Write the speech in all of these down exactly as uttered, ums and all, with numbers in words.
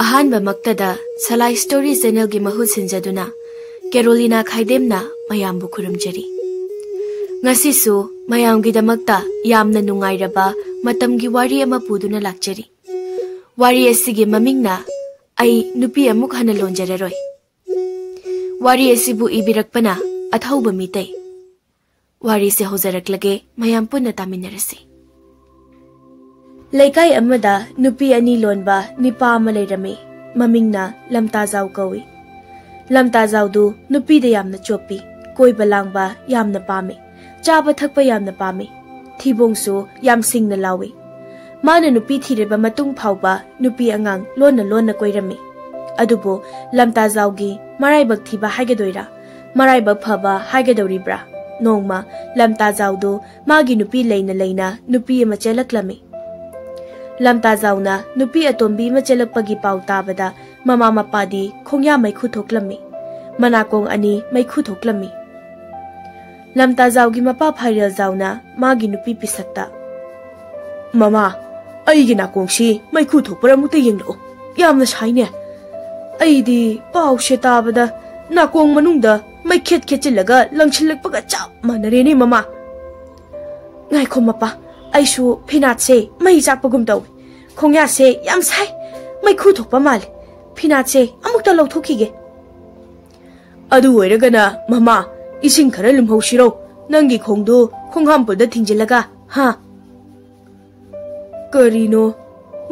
ꯑꯍꯥꯟꯕꯃꯛꯇꯗ ꯁꯂꯥꯏ story ꯆꯦꯅꯦꯜꯒꯤ ꯃꯍꯨꯠ ꯁꯤꯟꯖꯗꯨꯅ ꯀꯦꯔꯣꯂꯤꯅꯥ ꯈꯥꯏꯗꯦꯝꯅ ꯃꯌꯥꯝꯕꯨ ꯈꯨꯔꯨꯝꯖꯔꯤ꯫ ꯉꯁꯤꯁꯨ ꯃꯌꯥꯝꯒꯤꯗꯃꯛꯇ ꯌꯥꯝꯅ ꯅꯨꯡꯉꯥꯏꯔꯕ ꯃꯇꯝꯒꯤ ꯋꯥꯔꯤ ꯑꯃ ꯄꯨꯗꯨꯅ ꯂꯥꯛꯆꯔꯤ꯫ ꯋꯥꯔꯤ ꯑꯁꯤꯒꯤ ꯃꯃꯤꯡꯅ "ꯑꯩ ꯅꯨꯄꯤ ꯑꯃꯨꯛ ꯍꯟꯅ ꯂꯣꯟꯖꯔꯔꯣꯏ"꯫ ꯋꯥꯔꯤ ꯑꯁꯤꯕꯨ ꯏꯕꯤꯔꯛꯄꯅ ꯑꯊꯧꯕ ꯃꯤꯇꯩ꯫ ꯋꯥꯔꯤꯁꯦ ꯍꯧꯖꯔꯛꯂꯒꯦ, ꯃꯌꯥꯝ ꯄꯨꯟꯅ ꯇꯥꯃꯤꯟꯅꯔꯁꯤ꯫ ꯂꯩꯀꯥꯏ ꯑꯃꯗ ꯅꯨꯄꯤ ꯑꯅꯤ ꯂꯣꯟꯕ ꯅꯤꯄꯥ ꯑꯃ ꯂꯩꯔꯝꯃꯤ꯫ ꯃꯃꯤꯡꯅ ꯂꯝꯇꯥꯖꯥꯎ ꯀꯧꯏ꯫ ꯂꯝꯇꯥꯖꯥꯎꯗꯨ ꯅꯨꯄꯤꯗ ꯌꯥꯝꯅ ꯆꯣꯞꯄꯤ, ꯀꯣꯏꯕ ꯂꯥꯡꯕ ꯌꯥꯝꯅ ꯄꯥꯝꯃꯤ, ꯆꯥꯕ ꯊꯛꯄ ꯌꯥꯝꯅ ꯄꯥꯝꯃꯤ, ꯊꯤꯕꯣꯡꯁꯨ ꯌꯥꯝ ꯁꯤꯡꯅ ꯂꯥꯎꯏ꯫ ꯃꯥꯅ ꯅꯨꯄꯤ ꯊꯤꯔꯕ ꯃꯇꯨꯡ ꯐꯥꯎꯕ ꯅꯨꯄꯤ ꯑꯉꯥꯡ ꯂꯣꯟꯅ ꯂꯣꯟꯅ ꯀꯣꯏꯔꯝꯃꯤ꯫ ꯑꯗꯨꯕꯨ ꯂꯝꯇꯥꯖꯥꯎꯒꯤ ꯃꯔꯥꯏꯕꯛ ꯊꯤꯕ ꯍꯥꯏꯒꯗꯣꯏꯔꯥ, ꯃꯔꯥꯏꯕꯛ ꯐꯕ ꯍꯥꯏꯒꯗꯧꯔꯤꯕ꯭ꯔꯥ, ꯅꯣꯡꯃ ꯂꯝꯇꯥꯖꯥꯎꯗꯨ ꯃꯥꯒꯤ ꯅꯨꯄꯤ ꯂꯩꯅ ꯂꯩꯅ ꯅꯨꯄꯤ ꯑꯃ ꯆꯦꯜꯂꯛꯂꯝꯃꯤ꯫ ꯂꯝꯇꯥꯖꯥꯎꯅ ꯅꯨꯄꯤ ꯑꯇꯣꯝꯕꯤ ꯑꯃ ꯆꯦꯜꯂꯛꯄꯒꯤ ꯄꯥꯎ ꯇꯥꯕꯗ ꯃꯃꯥ ꯃꯄꯥꯗꯤ ꯈꯣꯡꯌꯥ ꯃꯩꯈꯨ ꯊꯣꯛꯂꯝꯃꯤ꯫ ꯃꯅꯥꯀꯣꯡ ꯑꯅꯤ ꯃꯩꯈꯨ ꯊꯣꯛꯂꯝꯃꯤ꯫ ꯂꯝꯇꯥꯖꯥꯎꯒꯤ ꯃꯄꯥ ꯐꯥꯏꯔꯦꯜꯖꯥꯎꯅ ꯃꯥꯒꯤ ꯅꯨꯄꯤ ꯄꯤꯁꯛꯇ, "ꯃꯃꯥ, ꯑꯩꯒꯤ ꯅꯥꯀꯣꯡꯁꯤ ꯃꯩꯈꯨ ꯊꯣꯛꯄꯔ ꯑꯃꯨꯛꯇ ꯌꯦꯡꯂꯛꯎ꯫ ꯌꯥꯝꯅ ꯁꯥꯏꯅꯦ꯫ ꯑꯩꯗꯤ ꯄꯥꯎꯁꯦ ꯇꯥꯕꯗ ꯅꯥꯀꯣꯡ ꯃꯅꯨꯡꯗ ꯃꯩꯈꯦꯠ ꯈꯦꯠꯆꯤꯜꯂꯒ ꯂꯪꯁꯤꯜꯂꯛꯄꯒ ꯆꯞ ꯃꯥꯟꯅꯔꯦꯅꯦ ꯃꯃꯥ꯫ ꯉꯥꯏꯈꯣ ꯃꯄꯥ, ꯑꯩꯁꯨ ꯐꯤꯅꯥꯠꯁꯦ ꯃꯩ ꯆꯥꯛꯄꯒꯨꯝ ꯇꯧꯏ꯫ ꯈꯣꯡꯌꯥꯁꯦ ꯌꯥꯝ ꯁꯥꯏ꯫ ꯃꯩꯈꯨ ꯊꯣꯛꯄ ꯃꯥꯜꯂꯦ꯫ ꯐꯤꯅꯥꯠꯁꯦ ꯑꯃꯨꯛꯇ ꯂꯧꯊꯣꯛꯈꯤꯒꯦ꯫ ꯑꯗꯨ ꯑꯣꯏꯔꯒꯅ ꯃꯃꯥ, ꯏꯁꯤꯡ ꯈꯔ ꯂꯨꯝꯍꯧꯁꯤꯔꯣ? ꯅꯪꯒꯤ ꯈꯣꯡꯗꯨ ꯈꯣꯡꯍꯥꯝꯄꯨꯗ ꯊꯤꯡꯖꯤꯜꯂꯒ, ꯍꯥ?" ꯀꯔꯤꯅꯣ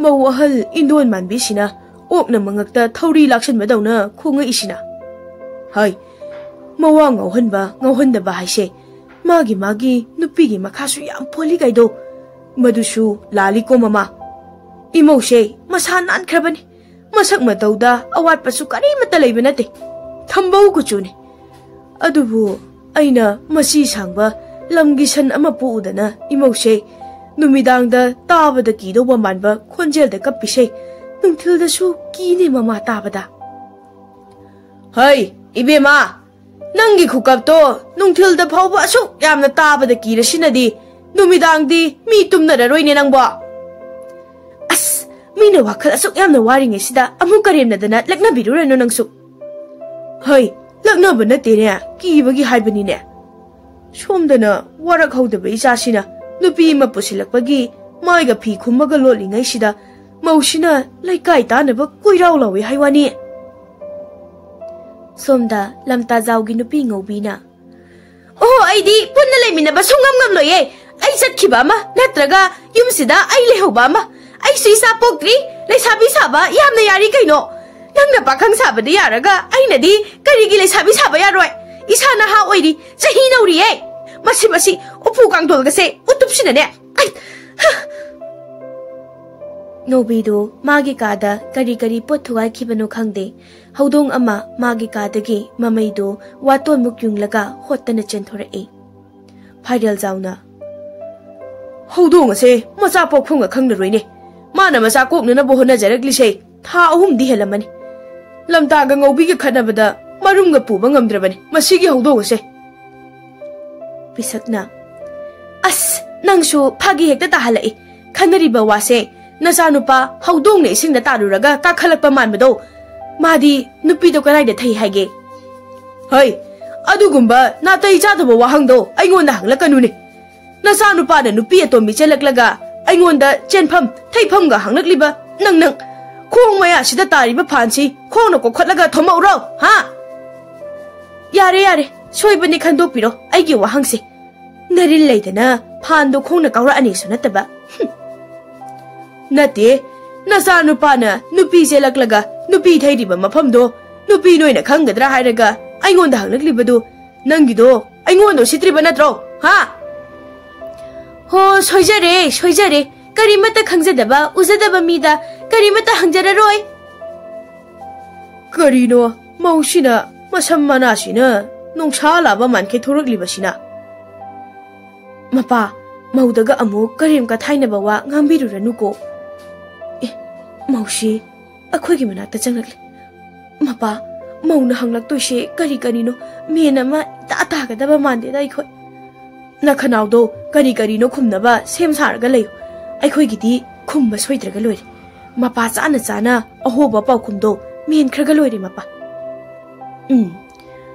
ꯃꯧ ꯑꯍꯜ ꯏꯟꯗꯣꯟ ꯃꯥꯟꯕꯤꯁꯤꯅ ꯑꯣꯛꯅ ꯃꯉꯛꯇ ꯊꯧꯔꯤ ꯂꯥꯛꯁꯟꯕꯗꯧꯅ ꯈꯣꯡꯉꯛꯏꯁꯤꯅ? ꯍꯥꯏ, ꯃꯋꯥ ꯉꯥꯎꯍꯟꯕ ꯉꯥꯎꯍꯟꯗꯕ ꯍꯥꯏꯁꯦ ꯃꯥꯒꯤ ꯃꯥꯒꯤ ꯅꯨꯄꯤꯒꯤ ꯃꯈꯥꯁꯨ ꯌꯥꯝ ꯄꯣꯜꯂꯤ ꯀꯥꯏꯗꯣ꯫ ꯃꯗꯨꯁꯨ ꯂꯥꯜꯂꯤꯀꯣ ꯃꯃꯥ꯫ ꯏꯃꯧꯁꯦ ꯃꯁꯥ ꯅꯥꯟꯈ꯭ꯔꯕꯅꯤ꯫ ꯃꯁꯛ ꯃꯇꯧꯗ ꯑꯋꯥꯠꯄꯁꯨ ꯀꯔꯤꯃꯠꯇ ꯂꯩꯕ ꯅꯠꯇꯦ꯫ ꯊꯝꯕꯧ ꯀꯨꯆꯨꯅꯤ꯫ ꯑꯗꯨꯕꯨ ꯑꯩꯅ ꯃꯁꯤ ꯁꯥꯡꯕ ꯂꯝꯒꯤ ꯁꯟ ꯑꯃ ꯄꯣꯛꯎꯗꯅ ꯏꯃꯧꯁꯦ ꯅꯨꯃꯤꯗꯥꯡꯗ ꯇꯥꯕꯗ ꯀꯤꯗꯧꯕ ꯃꯥꯟꯕ ꯈꯣꯟꯖꯦꯜꯗ ꯀꯞꯄꯤꯁꯦ ꯅꯨꯡꯊꯤꯜꯗꯁꯨ ꯀꯤꯅꯦ ꯃꯃꯥ ꯇꯥꯕꯗ꯫ ꯍꯩ, ꯏꯕꯦꯝꯃ, ꯅꯪꯒꯤ ꯈꯨꯀꯞꯇꯣ ꯅꯨꯡꯊꯤꯜꯗ ꯐꯥꯎꯕ ꯑꯁꯨꯛ ꯌꯥꯝꯅ ꯇꯥꯕꯗ ꯀꯤꯔꯁꯤꯅꯗꯤ ꯅꯨꯃꯤꯗꯥꯡꯗꯤ ꯃꯤ ꯇꯨꯝꯅꯔꯔꯣꯏꯅꯦ ꯅꯪꯕꯣ꯫ ꯑꯁ, ꯃꯤꯅ ꯋꯥꯈꯜ ꯑꯁꯨꯛ ꯌꯥꯝꯅ ꯋꯥꯔꯤꯉꯩꯁꯤꯗ ꯑꯃꯨꯛ ꯀꯔꯦꯝꯅꯗꯅ ꯂꯛꯅꯕꯤꯔꯨꯔꯅꯨ ꯅꯪꯁꯨ꯫ ꯍꯩ, ꯂꯛꯅꯕ ꯅꯠꯇꯦꯅꯦ, ꯀꯤꯕꯒꯤ ꯍꯥꯏꯕꯅꯤꯅꯦ꯫ ꯁꯣꯝꯗꯅ ꯋꯥꯔꯛ ꯍꯧꯗꯕ ꯏꯆꯥꯁꯤꯅ ꯅꯨꯄꯤ ꯑꯃ ꯄꯨꯁꯤꯜꯂꯛꯄꯒꯤ ꯃꯥꯏꯒ ꯐꯤ ꯈꯨꯝꯃꯒ ꯂꯣꯠꯂꯤꯉꯩꯁꯤꯗ ꯃꯧꯁꯤꯅ ꯂꯩꯀꯥꯏ ꯇꯥꯅꯕ ꯀꯣꯏꯔꯥꯎ ꯂꯥꯎꯏ ꯍꯥꯏ ꯋꯥꯅꯤ꯫ ꯁꯣꯝꯗ ꯂꯝꯇꯥꯖꯥꯎꯒꯤ ꯅꯨꯄꯤ ꯉꯧꯕꯤꯅ, "ꯑꯣ, ꯑꯩꯗꯤ ꯄꯨꯟꯅ ꯂꯩꯃꯤꯟꯅꯕ ꯁꯨꯡꯉꯝ ꯉꯝꯂꯣꯏꯌꯦ꯫ ꯑꯩ ꯆꯠꯈꯤꯕ ꯑꯃ ꯅꯠꯇ꯭ꯔꯒ ꯌꯨꯝꯁꯤꯗ ꯑꯩ ꯂꯩꯍꯧꯕ ꯑꯃ꯫ ꯑꯩꯁꯨ ꯏꯆꯥ ꯄꯣꯛꯇ꯭ꯔꯤ, ꯂꯩꯁꯥꯕꯤ ꯁꯥꯕ ꯌꯥꯝꯅ ꯌꯥꯔꯤ ꯀꯩꯅꯣ꯫ ꯅꯪꯅ ꯄꯥꯈꯪ ꯁꯥꯕꯗꯤ ꯌꯥꯔꯒ ꯑꯩꯅꯗꯤ ꯀꯔꯤꯒꯤ ꯂꯩꯁꯥꯕꯤ ꯁꯥꯕ ꯌꯥꯔꯣꯏ? ꯏꯁꯥ ꯅꯍꯥ ꯑꯣꯏꯔꯤ, ꯆꯍꯤ ꯅꯧꯔꯤꯌꯦ꯫ ꯃꯁꯤ, ꯃꯁꯤ ꯎꯄꯨ ꯀꯥꯡꯊꯣꯜꯒꯁꯦ ꯎꯇꯨꯞꯁꯤꯅꯅꯦ꯫ ꯑꯩ, ꯍ!" ꯉꯧꯕꯤꯗꯨ ꯃꯥꯒꯤ ꯀꯥꯗ ꯀꯔꯤ ꯀꯔꯤ ꯄꯣꯠ ꯊꯨꯒꯥꯏꯈꯤꯕꯅꯣ ꯈꯪꯗꯦ, ꯍꯧꯗꯣꯡ ꯑꯃ ꯃꯥꯒꯤ ꯀꯥꯗꯒꯤ ꯃꯃꯩꯗꯨ ꯋꯥꯇꯣꯟꯃꯨꯛ ꯌꯨꯡꯂꯒ ꯍꯣꯠꯇꯅ ꯆꯦꯟꯊꯣꯔꯛꯏ꯫ ꯐꯥꯏꯔꯦꯜꯖꯥꯎꯅ, "ꯍꯧꯗꯣꯡ ꯑꯁꯦ ꯃꯆꯥ ꯄꯣꯛꯐꯝꯒ ꯈꯪꯂꯔꯣꯏꯅꯦ꯫ ꯃꯥꯅ ꯃꯆꯥ ꯀꯣꯛꯅꯅꯕ ꯍꯣꯠꯅꯖꯔꯛꯂꯤꯁꯦ ꯊꯥ ꯑꯍꯨꯝꯗꯤ ꯍꯦꯜꯂꯝꯃꯅꯤ꯫ ꯂꯝꯇꯥꯒ ꯉꯧꯕꯤꯒ ꯈꯠꯅꯕꯗ ꯃꯔꯨꯝꯒ ꯄꯨꯕ ꯉꯝꯗ꯭ꯔꯕꯅꯤ ꯃꯁꯤꯒꯤ ꯍꯧꯗꯣꯡ ꯑꯁꯦ꯫" ꯄꯤꯁꯛꯅ, "ꯑꯁ, ꯅꯪꯁꯨ ꯐꯥꯒꯤ ꯍꯦꯛꯇ ꯇꯥꯍꯜꯂꯛꯏ꯫ ꯈꯟꯅꯔꯤꯕ ꯋꯥꯁꯦ ꯅꯆꯥꯅꯨꯄꯥ ꯍꯧꯗꯣꯡꯅ ꯏꯁꯤꯡꯗ ꯇꯥꯔꯨꯔꯒ ꯀꯥꯈꯠꯂꯛꯄ ꯃꯥꯟꯕꯗꯣ, ꯃꯥꯗꯤ ꯅꯨꯄꯤꯗꯣ ꯀꯗꯥꯏꯗ ꯊꯩ ꯍꯥꯏꯒꯦ?" "ꯍꯩ, ꯑꯗꯨꯒꯨꯝꯕ ꯅꯥꯇꯩ ꯆꯥꯗꯕ ꯋꯥꯍꯪꯗꯣ ꯑꯩꯉꯣꯟꯗ ꯍꯪꯂꯛꯀꯅꯨꯅꯦ꯫ ꯅꯆꯥꯅꯨꯄꯥꯅ ꯅꯨꯄꯤ ꯑꯇꯣꯝꯕꯤ ꯆꯦꯜꯂꯛꯂꯒ ꯑꯩꯉꯣꯟꯗ ꯆꯦꯟꯐꯝ ꯊꯩꯐꯝꯒ ꯍꯪꯂꯛꯂꯤꯕ ꯅꯪ, ꯅꯪ ꯈꯣꯡ ꯃꯌꯥꯁꯤꯗ ꯇꯥꯔꯤꯕ ꯐꯥꯟꯁꯤ ꯈꯣꯡꯅ ꯀꯣꯛꯈꯠꯂꯒ ꯊꯣꯝꯃꯛꯎꯔꯣ, ꯍꯥ?" "ꯌꯥꯔꯦ, ꯌꯥꯔꯦ, ꯁꯣꯏꯕꯅꯤ, ꯈꯟꯗꯣꯛꯄꯤꯔꯣ ꯑꯩꯒꯤ ꯋꯥꯍꯪꯁꯦ꯫ ꯅꯔꯤꯜ ꯂꯩꯗꯅ ꯐꯥꯟꯗꯣ ꯈꯣꯡꯅ ꯀꯥꯎꯔꯛꯑꯅꯤꯁꯨ ꯅꯠꯇꯕ꯫ ꯍꯨꯝ꯫ ꯅꯠꯇꯦ, ꯅꯆꯥꯅꯨꯄꯥꯅ ꯅꯨꯄꯤ ꯆꯦꯜꯂꯛꯂꯒ ꯅꯨꯄꯤ ꯊꯩꯔꯤꯕ ꯃꯐꯝꯗꯣ ꯅꯨꯄꯤ ꯅꯣꯏꯅ ꯈꯪꯒꯗ꯭ꯔꯥ ꯍꯥꯏꯔꯒ ꯑꯩꯉꯣꯟꯗ ꯍꯪꯂꯛꯂꯤꯕꯗꯨ ꯅꯪꯒꯤꯗꯣ ꯑꯩꯉꯣꯟꯗ ꯎꯁꯤꯠꯇ꯭ꯔꯤꯕ ꯅꯠꯇ꯭ꯔꯣ? ꯍꯥ?" "ꯍꯣ, ꯁꯣꯏꯖꯔꯦ, ꯁꯣꯏꯖꯔꯦ꯫ ꯀꯔꯤꯃꯠꯇ ꯈꯪꯖꯗꯕ, ꯎꯖꯗꯕ ꯃꯤꯗ ꯀꯔꯤꯃꯠꯇ ꯍꯪꯖꯔꯔꯣꯏ꯫" ꯀꯔꯤꯅꯣ ꯃꯧꯁꯤꯅ ꯃꯁꯝ ꯃꯅꯥꯁꯤꯅ ꯅꯣꯡꯁꯥ ꯂꯥꯕ ꯃꯥꯟꯈꯩ ꯊꯣꯔꯛꯂꯤꯕꯁꯤꯅ? "ꯃꯄꯥ, ꯃꯧꯗꯒ ꯑꯃꯨꯛ ꯀꯔꯦꯝ ꯀꯊꯥꯏꯅꯕ ꯋꯥ ꯉꯥꯡꯕꯤꯔꯨꯔꯅꯨꯀꯣ꯫" ꯑꯦ, ꯃꯧꯁꯤ ꯑꯩꯈꯣꯏꯒꯤ ꯃꯅꯥꯛꯇ ꯆꯪꯂꯛꯂꯦ꯫ "ꯃꯄꯥ, ꯃꯧꯅ ꯍꯪꯂꯛꯇꯣꯏꯁꯦ ꯀꯔꯤ ꯀꯔꯤꯅꯣ? ꯃꯦꯟ ꯑꯃ ꯏꯇꯥ ꯇꯥꯒꯗꯕ ꯃꯥꯟꯗꯦꯗ ꯑꯩꯈꯣꯏ꯫" "ꯅꯈꯅꯥꯎꯗꯣ ꯀꯔꯤ ꯀꯔꯤꯅꯣ ꯈꯨꯝꯅꯕ ꯁꯦꯝ ꯁꯥꯔꯒ ꯂꯩꯌꯨ꯫ ꯑꯩꯈꯣꯏꯒꯤꯗꯤ ꯈꯨꯝꯕ ꯁꯣꯏꯗ꯭ꯔꯒ ꯂꯣꯏꯔꯦ꯫ ꯃꯄꯥ ꯆꯥꯅ ꯆꯥꯅ ꯑꯍꯣꯕ ꯄꯥꯎꯈꯨꯝꯗꯣ ꯃꯦꯟꯈ꯭ꯔꯒ ꯂꯣꯏꯔꯦ, ꯃꯄꯥ꯫ ꯎꯝ,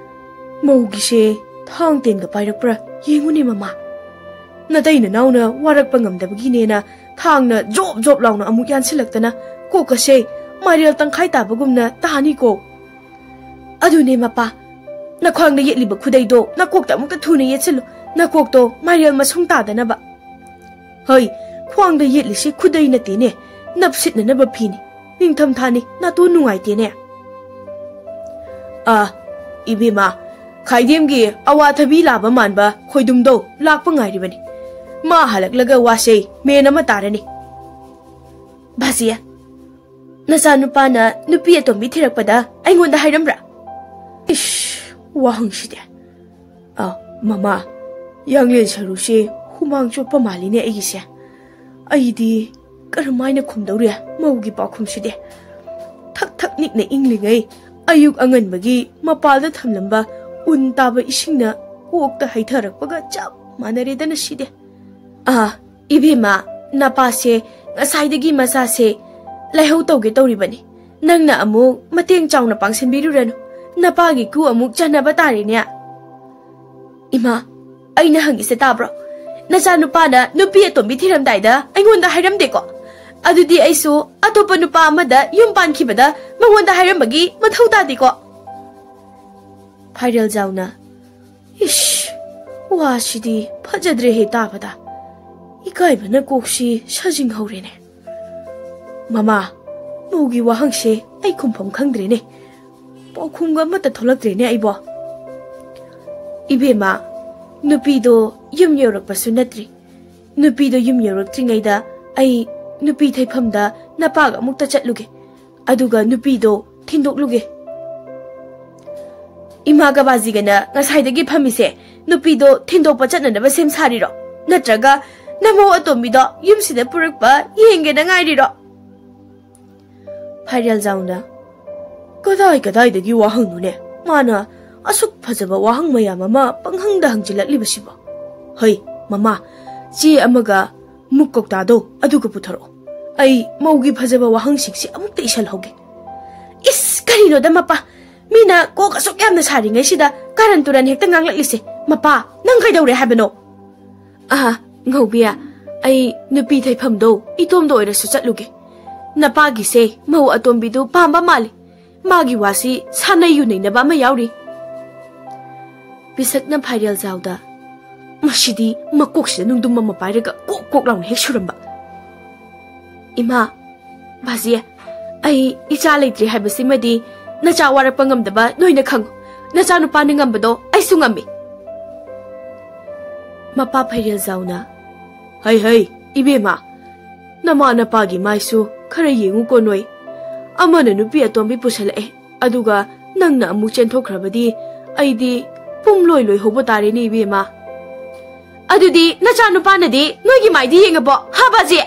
ꯃꯧꯒꯤꯁꯦ ꯊꯥꯡ ꯇꯦꯟꯒ ꯄꯥꯏꯔꯛꯄ꯭ꯔꯥ ꯌꯦꯡꯉꯨꯅꯦ, ꯃꯃꯥ꯫ ꯅꯇꯩ ꯅꯅꯥꯎꯅ ꯋꯥꯔꯛꯄ ꯉꯝꯗꯕꯒꯤꯅꯦꯅ ꯊꯥꯡꯅ ꯖꯣꯞ ꯖꯣꯞ ꯂꯥꯎꯅ ꯑꯃꯨꯛ ꯌꯥꯟꯁꯤꯜꯂꯛꯇꯅ ꯀꯣꯛꯀꯁꯦ ꯃꯥꯏꯔꯦꯜ ꯇꯪꯈꯥꯏ ꯇꯥꯕꯒꯨꯝꯅ ꯇꯥꯅꯤꯀꯣ꯫ ꯑꯗꯨꯅꯦ, ꯃꯄꯥ, ꯅꯈ꯭ꯋꯥꯡꯗ ꯌꯦꯠꯂꯤꯕ ꯈꯨꯗꯩꯗꯣ ꯅꯀꯣꯛꯇ ꯑꯃꯨꯛꯇ ꯊꯨꯅ ꯌꯦꯠꯁꯤꯜꯂꯨ, ꯅꯀꯣꯛꯇꯣ ꯃꯥꯏꯔꯦꯜ ꯃꯁꯨꯡ ꯇꯥꯗꯅꯕ꯫ ꯍꯣꯏ, ꯈ꯭ꯋꯥꯡꯗ ꯌꯦꯠꯂꯤꯁꯤ ꯈꯨꯗꯩ ꯅꯠꯇꯦꯅꯦ, ꯅꯞꯁꯤꯠꯅꯅꯕ ꯐꯤꯅꯤ꯫ ꯅꯤꯡꯊꯝꯊꯥꯅꯤ, ꯅꯥꯇꯣꯟ ꯅꯨꯡꯉꯥꯏꯇꯦꯅꯦ꯫ ꯑꯥ, ꯏꯕꯦꯝꯃ, ꯈꯥꯏꯗꯦꯝꯒꯤ ꯑꯋꯥꯊꯕꯤ ꯂꯥꯕ ꯃꯥꯟꯕ ꯈꯣꯏꯗꯨꯝꯗꯣ ꯂꯥꯛꯄ ꯉꯥꯏꯔꯤꯕꯅꯤ꯫ ꯃꯥ ꯍꯜꯂꯛꯂꯒ ꯋꯥꯁꯦ ꯃꯦꯟ ꯑꯃ ꯇꯥꯔꯅꯤ꯫ ꯕꯥꯖꯤꯌꯥ, ꯅꯆꯥꯅꯨꯄꯥꯅ ꯅꯨꯄꯤ ꯑꯇꯣꯝꯕꯤ ꯊꯤꯔꯛꯄꯗ ꯑꯩꯉꯣꯟꯗ ꯍꯥꯏꯔꯝꯕ꯭ꯔꯥ? ꯏꯁ, ꯋꯥꯍꯪꯁꯤꯗꯤ꯫ ꯑ, ꯃꯃꯥ, ꯌꯥꯡꯂꯦꯟ ꯁꯔꯨꯁꯦ ꯍꯨꯃꯥꯡ ꯆꯣꯠꯄ ꯃꯥꯜꯂꯤꯅꯦ ꯑꯩꯒꯤꯁꯦ꯫ ꯑꯩꯗꯤ ꯀꯔꯝꯍꯥꯏꯅ ꯈꯨꯝꯗꯧꯔꯤ ꯃꯧꯒꯤ ꯄꯥꯎꯈꯨꯝꯁꯤꯗꯤ? ꯊꯛ ꯊꯛ ꯅꯤꯛꯅ ꯏꯪꯂꯤꯉꯩ ꯑꯌꯨꯛ ꯑꯉꯟꯕꯒꯤ ꯃꯄꯥꯜꯗ ꯊꯝꯂꯝꯕ ꯎꯟ ꯇꯥꯕ ꯏꯁꯤꯡꯅ ꯀꯣꯛꯇ ꯍꯩꯊꯔꯛꯄꯒ ꯆꯞ ꯃꯥꯟꯅꯔꯦꯗꯅ ꯁꯤꯗꯤ꯫ ꯑꯥ, ꯏꯕꯦꯝꯃ, ꯅꯄꯥꯁꯦ ꯉꯁꯥꯏꯗꯒꯤ ꯃꯆꯥꯁꯦ ꯂꯥꯏꯍꯧ ꯇꯧꯒꯦ ꯇꯧꯔꯤꯕꯅꯤ꯫ ꯅꯪꯅ ꯑꯃꯨꯛ ꯃꯇꯦꯡ ꯆꯥꯎꯅ ꯄꯥꯡꯁꯤꯟꯕꯤꯔꯨꯔꯅꯨ꯫ ꯅꯄꯥꯒꯤ ꯀꯨ ꯑꯃꯨꯛ ꯆꯟꯅꯕ ꯇꯥꯔꯦꯅꯦ꯫ ꯏꯃꯥ, ꯑꯩꯅ ꯍꯪꯉꯤꯁꯦ ꯇꯥꯕ꯭ꯔꯣ? ꯅꯆꯥꯅꯨꯄꯥꯅ ꯅꯨꯄꯤ ꯑꯇꯣꯝꯕꯤ ꯊꯤꯔꯝꯗꯥꯏꯗ ꯑꯩꯉꯣꯟꯗ ꯍꯥꯏꯔꯝꯗꯦꯀꯣ? ꯑꯗꯨꯗꯤ ꯑꯩꯁꯨ ꯑꯇꯣꯞꯄ ꯅꯨꯄꯥ ꯑꯃꯗ ꯌꯨꯝ ꯄꯥꯟꯈꯤꯕꯗ ꯃꯉꯣꯟꯗ ꯍꯥꯏꯔꯝꯕꯒꯤ ꯃꯊꯧ ꯇꯥꯗꯦꯀꯣ? ꯐꯥꯏꯔꯦꯜꯖꯥꯎꯅ, ꯏꯁ, ꯋꯥꯁꯤꯗꯤ ꯐꯖꯗ꯭ꯔꯦꯍꯦ ꯇꯥꯕꯗ꯫ ꯏꯀꯥꯏꯕꯅ ꯀꯣꯛꯁꯤ ꯁꯥꯖꯤꯡꯍꯧꯔꯦꯅꯦ꯫ ꯃꯃꯥ, ꯃꯧꯒꯤ ꯋꯥꯍꯪꯁꯦ ꯑꯩ ꯈꯨꯝꯐꯝ ꯈꯪꯗ꯭ꯔꯦꯅꯦ꯫ ꯄꯥꯎꯈꯨꯝꯒ ꯑꯃꯠꯇ ꯊꯣꯛꯂꯛꯇ꯭ꯔꯦꯅꯦ ꯑꯩꯕꯣ꯫ ꯏꯕꯦꯝꯃ, ꯅꯨꯄꯤꯗꯣ ꯌꯨꯝ ꯌꯧꯔꯛꯄꯁꯨ ꯅꯠꯇ꯭ꯔꯤ꯫ ꯅꯨꯄꯤꯗꯣ ꯌꯨꯝ ꯌꯧꯔꯛꯇ꯭ꯔꯤꯉꯩꯗ ꯑꯩ ꯅꯨꯄꯤ ꯊꯩꯐꯝꯗ ꯅꯄꯥꯒ ꯑꯃꯨꯛꯇ ꯆꯠꯂꯨꯒꯦ꯫ ꯑꯗꯨꯒ ꯅꯨꯄꯤꯗꯣ ꯊꯤꯟꯗꯣꯛꯂꯨꯒꯦ꯫ ꯏꯃꯥꯒ ꯕꯥꯖꯤꯒꯅ ꯉꯁꯥꯏꯗꯒꯤ ꯐꯝꯃꯤꯁꯦ ꯅꯨꯄꯤꯗꯣ ꯊꯤꯟꯗꯣꯛꯄ ꯆꯠꯅꯅꯕ ꯁꯦꯝ ꯁꯥꯔꯤꯔꯣ? ꯅꯠꯇ꯭ꯔꯒ ꯅꯃꯧ ꯑꯇꯣꯝꯕꯤꯗꯣ ꯌꯨꯝꯁꯤꯗ ꯄꯨꯔꯛꯄ ꯌꯦꯡꯒꯦꯅ ꯉꯥꯏꯔꯤꯔꯣ? ꯐꯥꯏꯔꯦꯜꯖꯥꯎꯅ, ꯀꯗꯥꯏ ꯀꯗꯥꯏꯗꯒꯤ ꯋꯥꯍꯪꯅꯣꯅꯦ? ꯃꯥꯅ ꯑꯁꯨꯛ ꯐꯖꯕ ꯋꯥꯍꯪ ꯃꯌꯥꯝ ꯑꯃ ꯄꯪꯍꯪꯗ ꯍꯪꯖꯤꯜꯂꯛꯂꯤꯕꯁꯤꯕꯣ? ꯍꯩ, ꯃꯃꯥ, ꯆꯦ ꯑꯃꯒ ꯃꯨꯛ ꯀꯧꯇꯥꯗꯣ ꯑꯗꯨꯒ ꯄꯨꯊꯣꯔꯛꯑꯣ꯫ ꯑꯩ ꯃꯧꯒꯤ ꯐꯖꯕ ꯋꯥꯍꯪꯁꯤꯡꯁꯤ ꯑꯃꯨꯛꯇ ꯏꯁꯜꯍꯧꯒꯦ꯫ ꯏꯁ, ꯀꯔꯤꯅꯣꯗ ꯃꯄꯥ? ꯃꯤꯅ ꯀꯣꯛ ꯑꯁꯨꯛ ꯌꯥꯝꯅ ꯁꯥꯔꯤꯉꯩꯁꯤꯗ ꯀꯥꯔꯟ ꯇꯨꯔꯟ ꯍꯦꯛꯇ ꯉꯥꯡꯂꯛꯂꯤꯁꯦ꯫ ꯃꯄꯥ, ꯅꯪ ꯀꯩꯗꯧꯔꯦ ꯍꯥꯏꯕꯅꯣ? ꯑꯥ, ꯉꯧꯕꯤ, ꯑꯩ ꯅꯨꯄꯤ ꯊꯩꯐꯝꯗꯣ ꯏꯇꯣꯝꯗ ꯑꯣꯏꯔꯁꯨ ꯆꯠꯂꯨꯒꯦ꯫ ꯅꯄꯥꯒꯤꯁꯦ ꯃꯧ ꯑꯇꯣꯝꯕꯤꯗꯨ ꯄꯥꯝꯕ ꯃꯥꯜꯂꯤ꯫ ꯃꯥꯒꯤ ꯋꯥꯁꯤ ꯁꯥꯟꯅꯩ ꯌꯨꯅꯩꯅꯕ ꯑꯃ ꯌꯥꯎꯔꯤ꯫ ꯄꯤꯁꯛꯅ ꯐꯥꯏꯔꯦꯜꯖꯥꯎꯗ, "ꯃꯁꯤꯗꯤ ꯃꯀꯣꯛꯁꯤꯗ ꯅꯨꯡꯗꯨꯝ ꯑꯃ ꯄꯥꯏꯔꯒ ꯀꯣꯛ ꯀꯣꯛ ꯂꯥꯎꯅ ꯍꯦꯛ ꯁꯨꯔꯝꯕ꯫ ꯏꯃꯥ, ꯕꯥꯖꯤ, ꯑꯩ ꯏꯆꯥ ꯂꯩꯇ꯭ꯔꯦ ꯍꯥꯏꯕꯁꯤꯃꯗꯤ ꯅꯆꯥ ꯋꯥꯔꯛꯄ ꯉꯝꯗꯕ ꯅꯣꯏꯅ ꯈꯪꯉꯨ꯫ ꯅꯆꯥ ꯅꯨꯄꯥꯅ ꯉꯝꯕꯗꯣ ꯑꯩꯁꯨ ꯉꯝꯃꯤ꯫" ꯃꯄꯥ ꯐꯩꯔꯦꯜꯖꯥꯎꯅ, "ꯍꯩ ꯍꯩ, ꯏꯕꯦꯝꯃ, ꯅꯃꯥ ꯅꯄꯥꯒꯤ ꯃꯥꯏꯁꯨ ꯈꯔ ꯌꯦꯡꯉꯨꯀꯣ ꯅꯣꯏ꯫ ꯑꯃꯅ ꯅꯨꯄꯤ ꯑꯇꯣꯝꯕꯤ ꯄꯨꯁꯜꯂꯛꯑꯦ, ꯑꯗꯨꯒ ꯅꯪꯅ ꯑꯃꯨꯛ ꯆꯦꯟꯊꯣꯛꯈ꯭ꯔꯕꯗꯤ ꯑꯩꯗꯤ ꯄꯨꯝꯂꯣꯏ ꯂꯣꯏꯍꯧꯕ ꯇꯥꯔꯦꯅꯦ ꯏꯕꯦꯝꯃ꯫" "ꯑꯗꯨꯗꯤ ꯅꯆꯥꯅꯨꯄꯥꯅꯗꯤ ꯅꯣꯏꯒꯤ ꯃꯥꯏꯗꯤ ꯌꯦꯡꯉꯕꯣ, ꯍꯥ ꯕꯥꯖꯤ?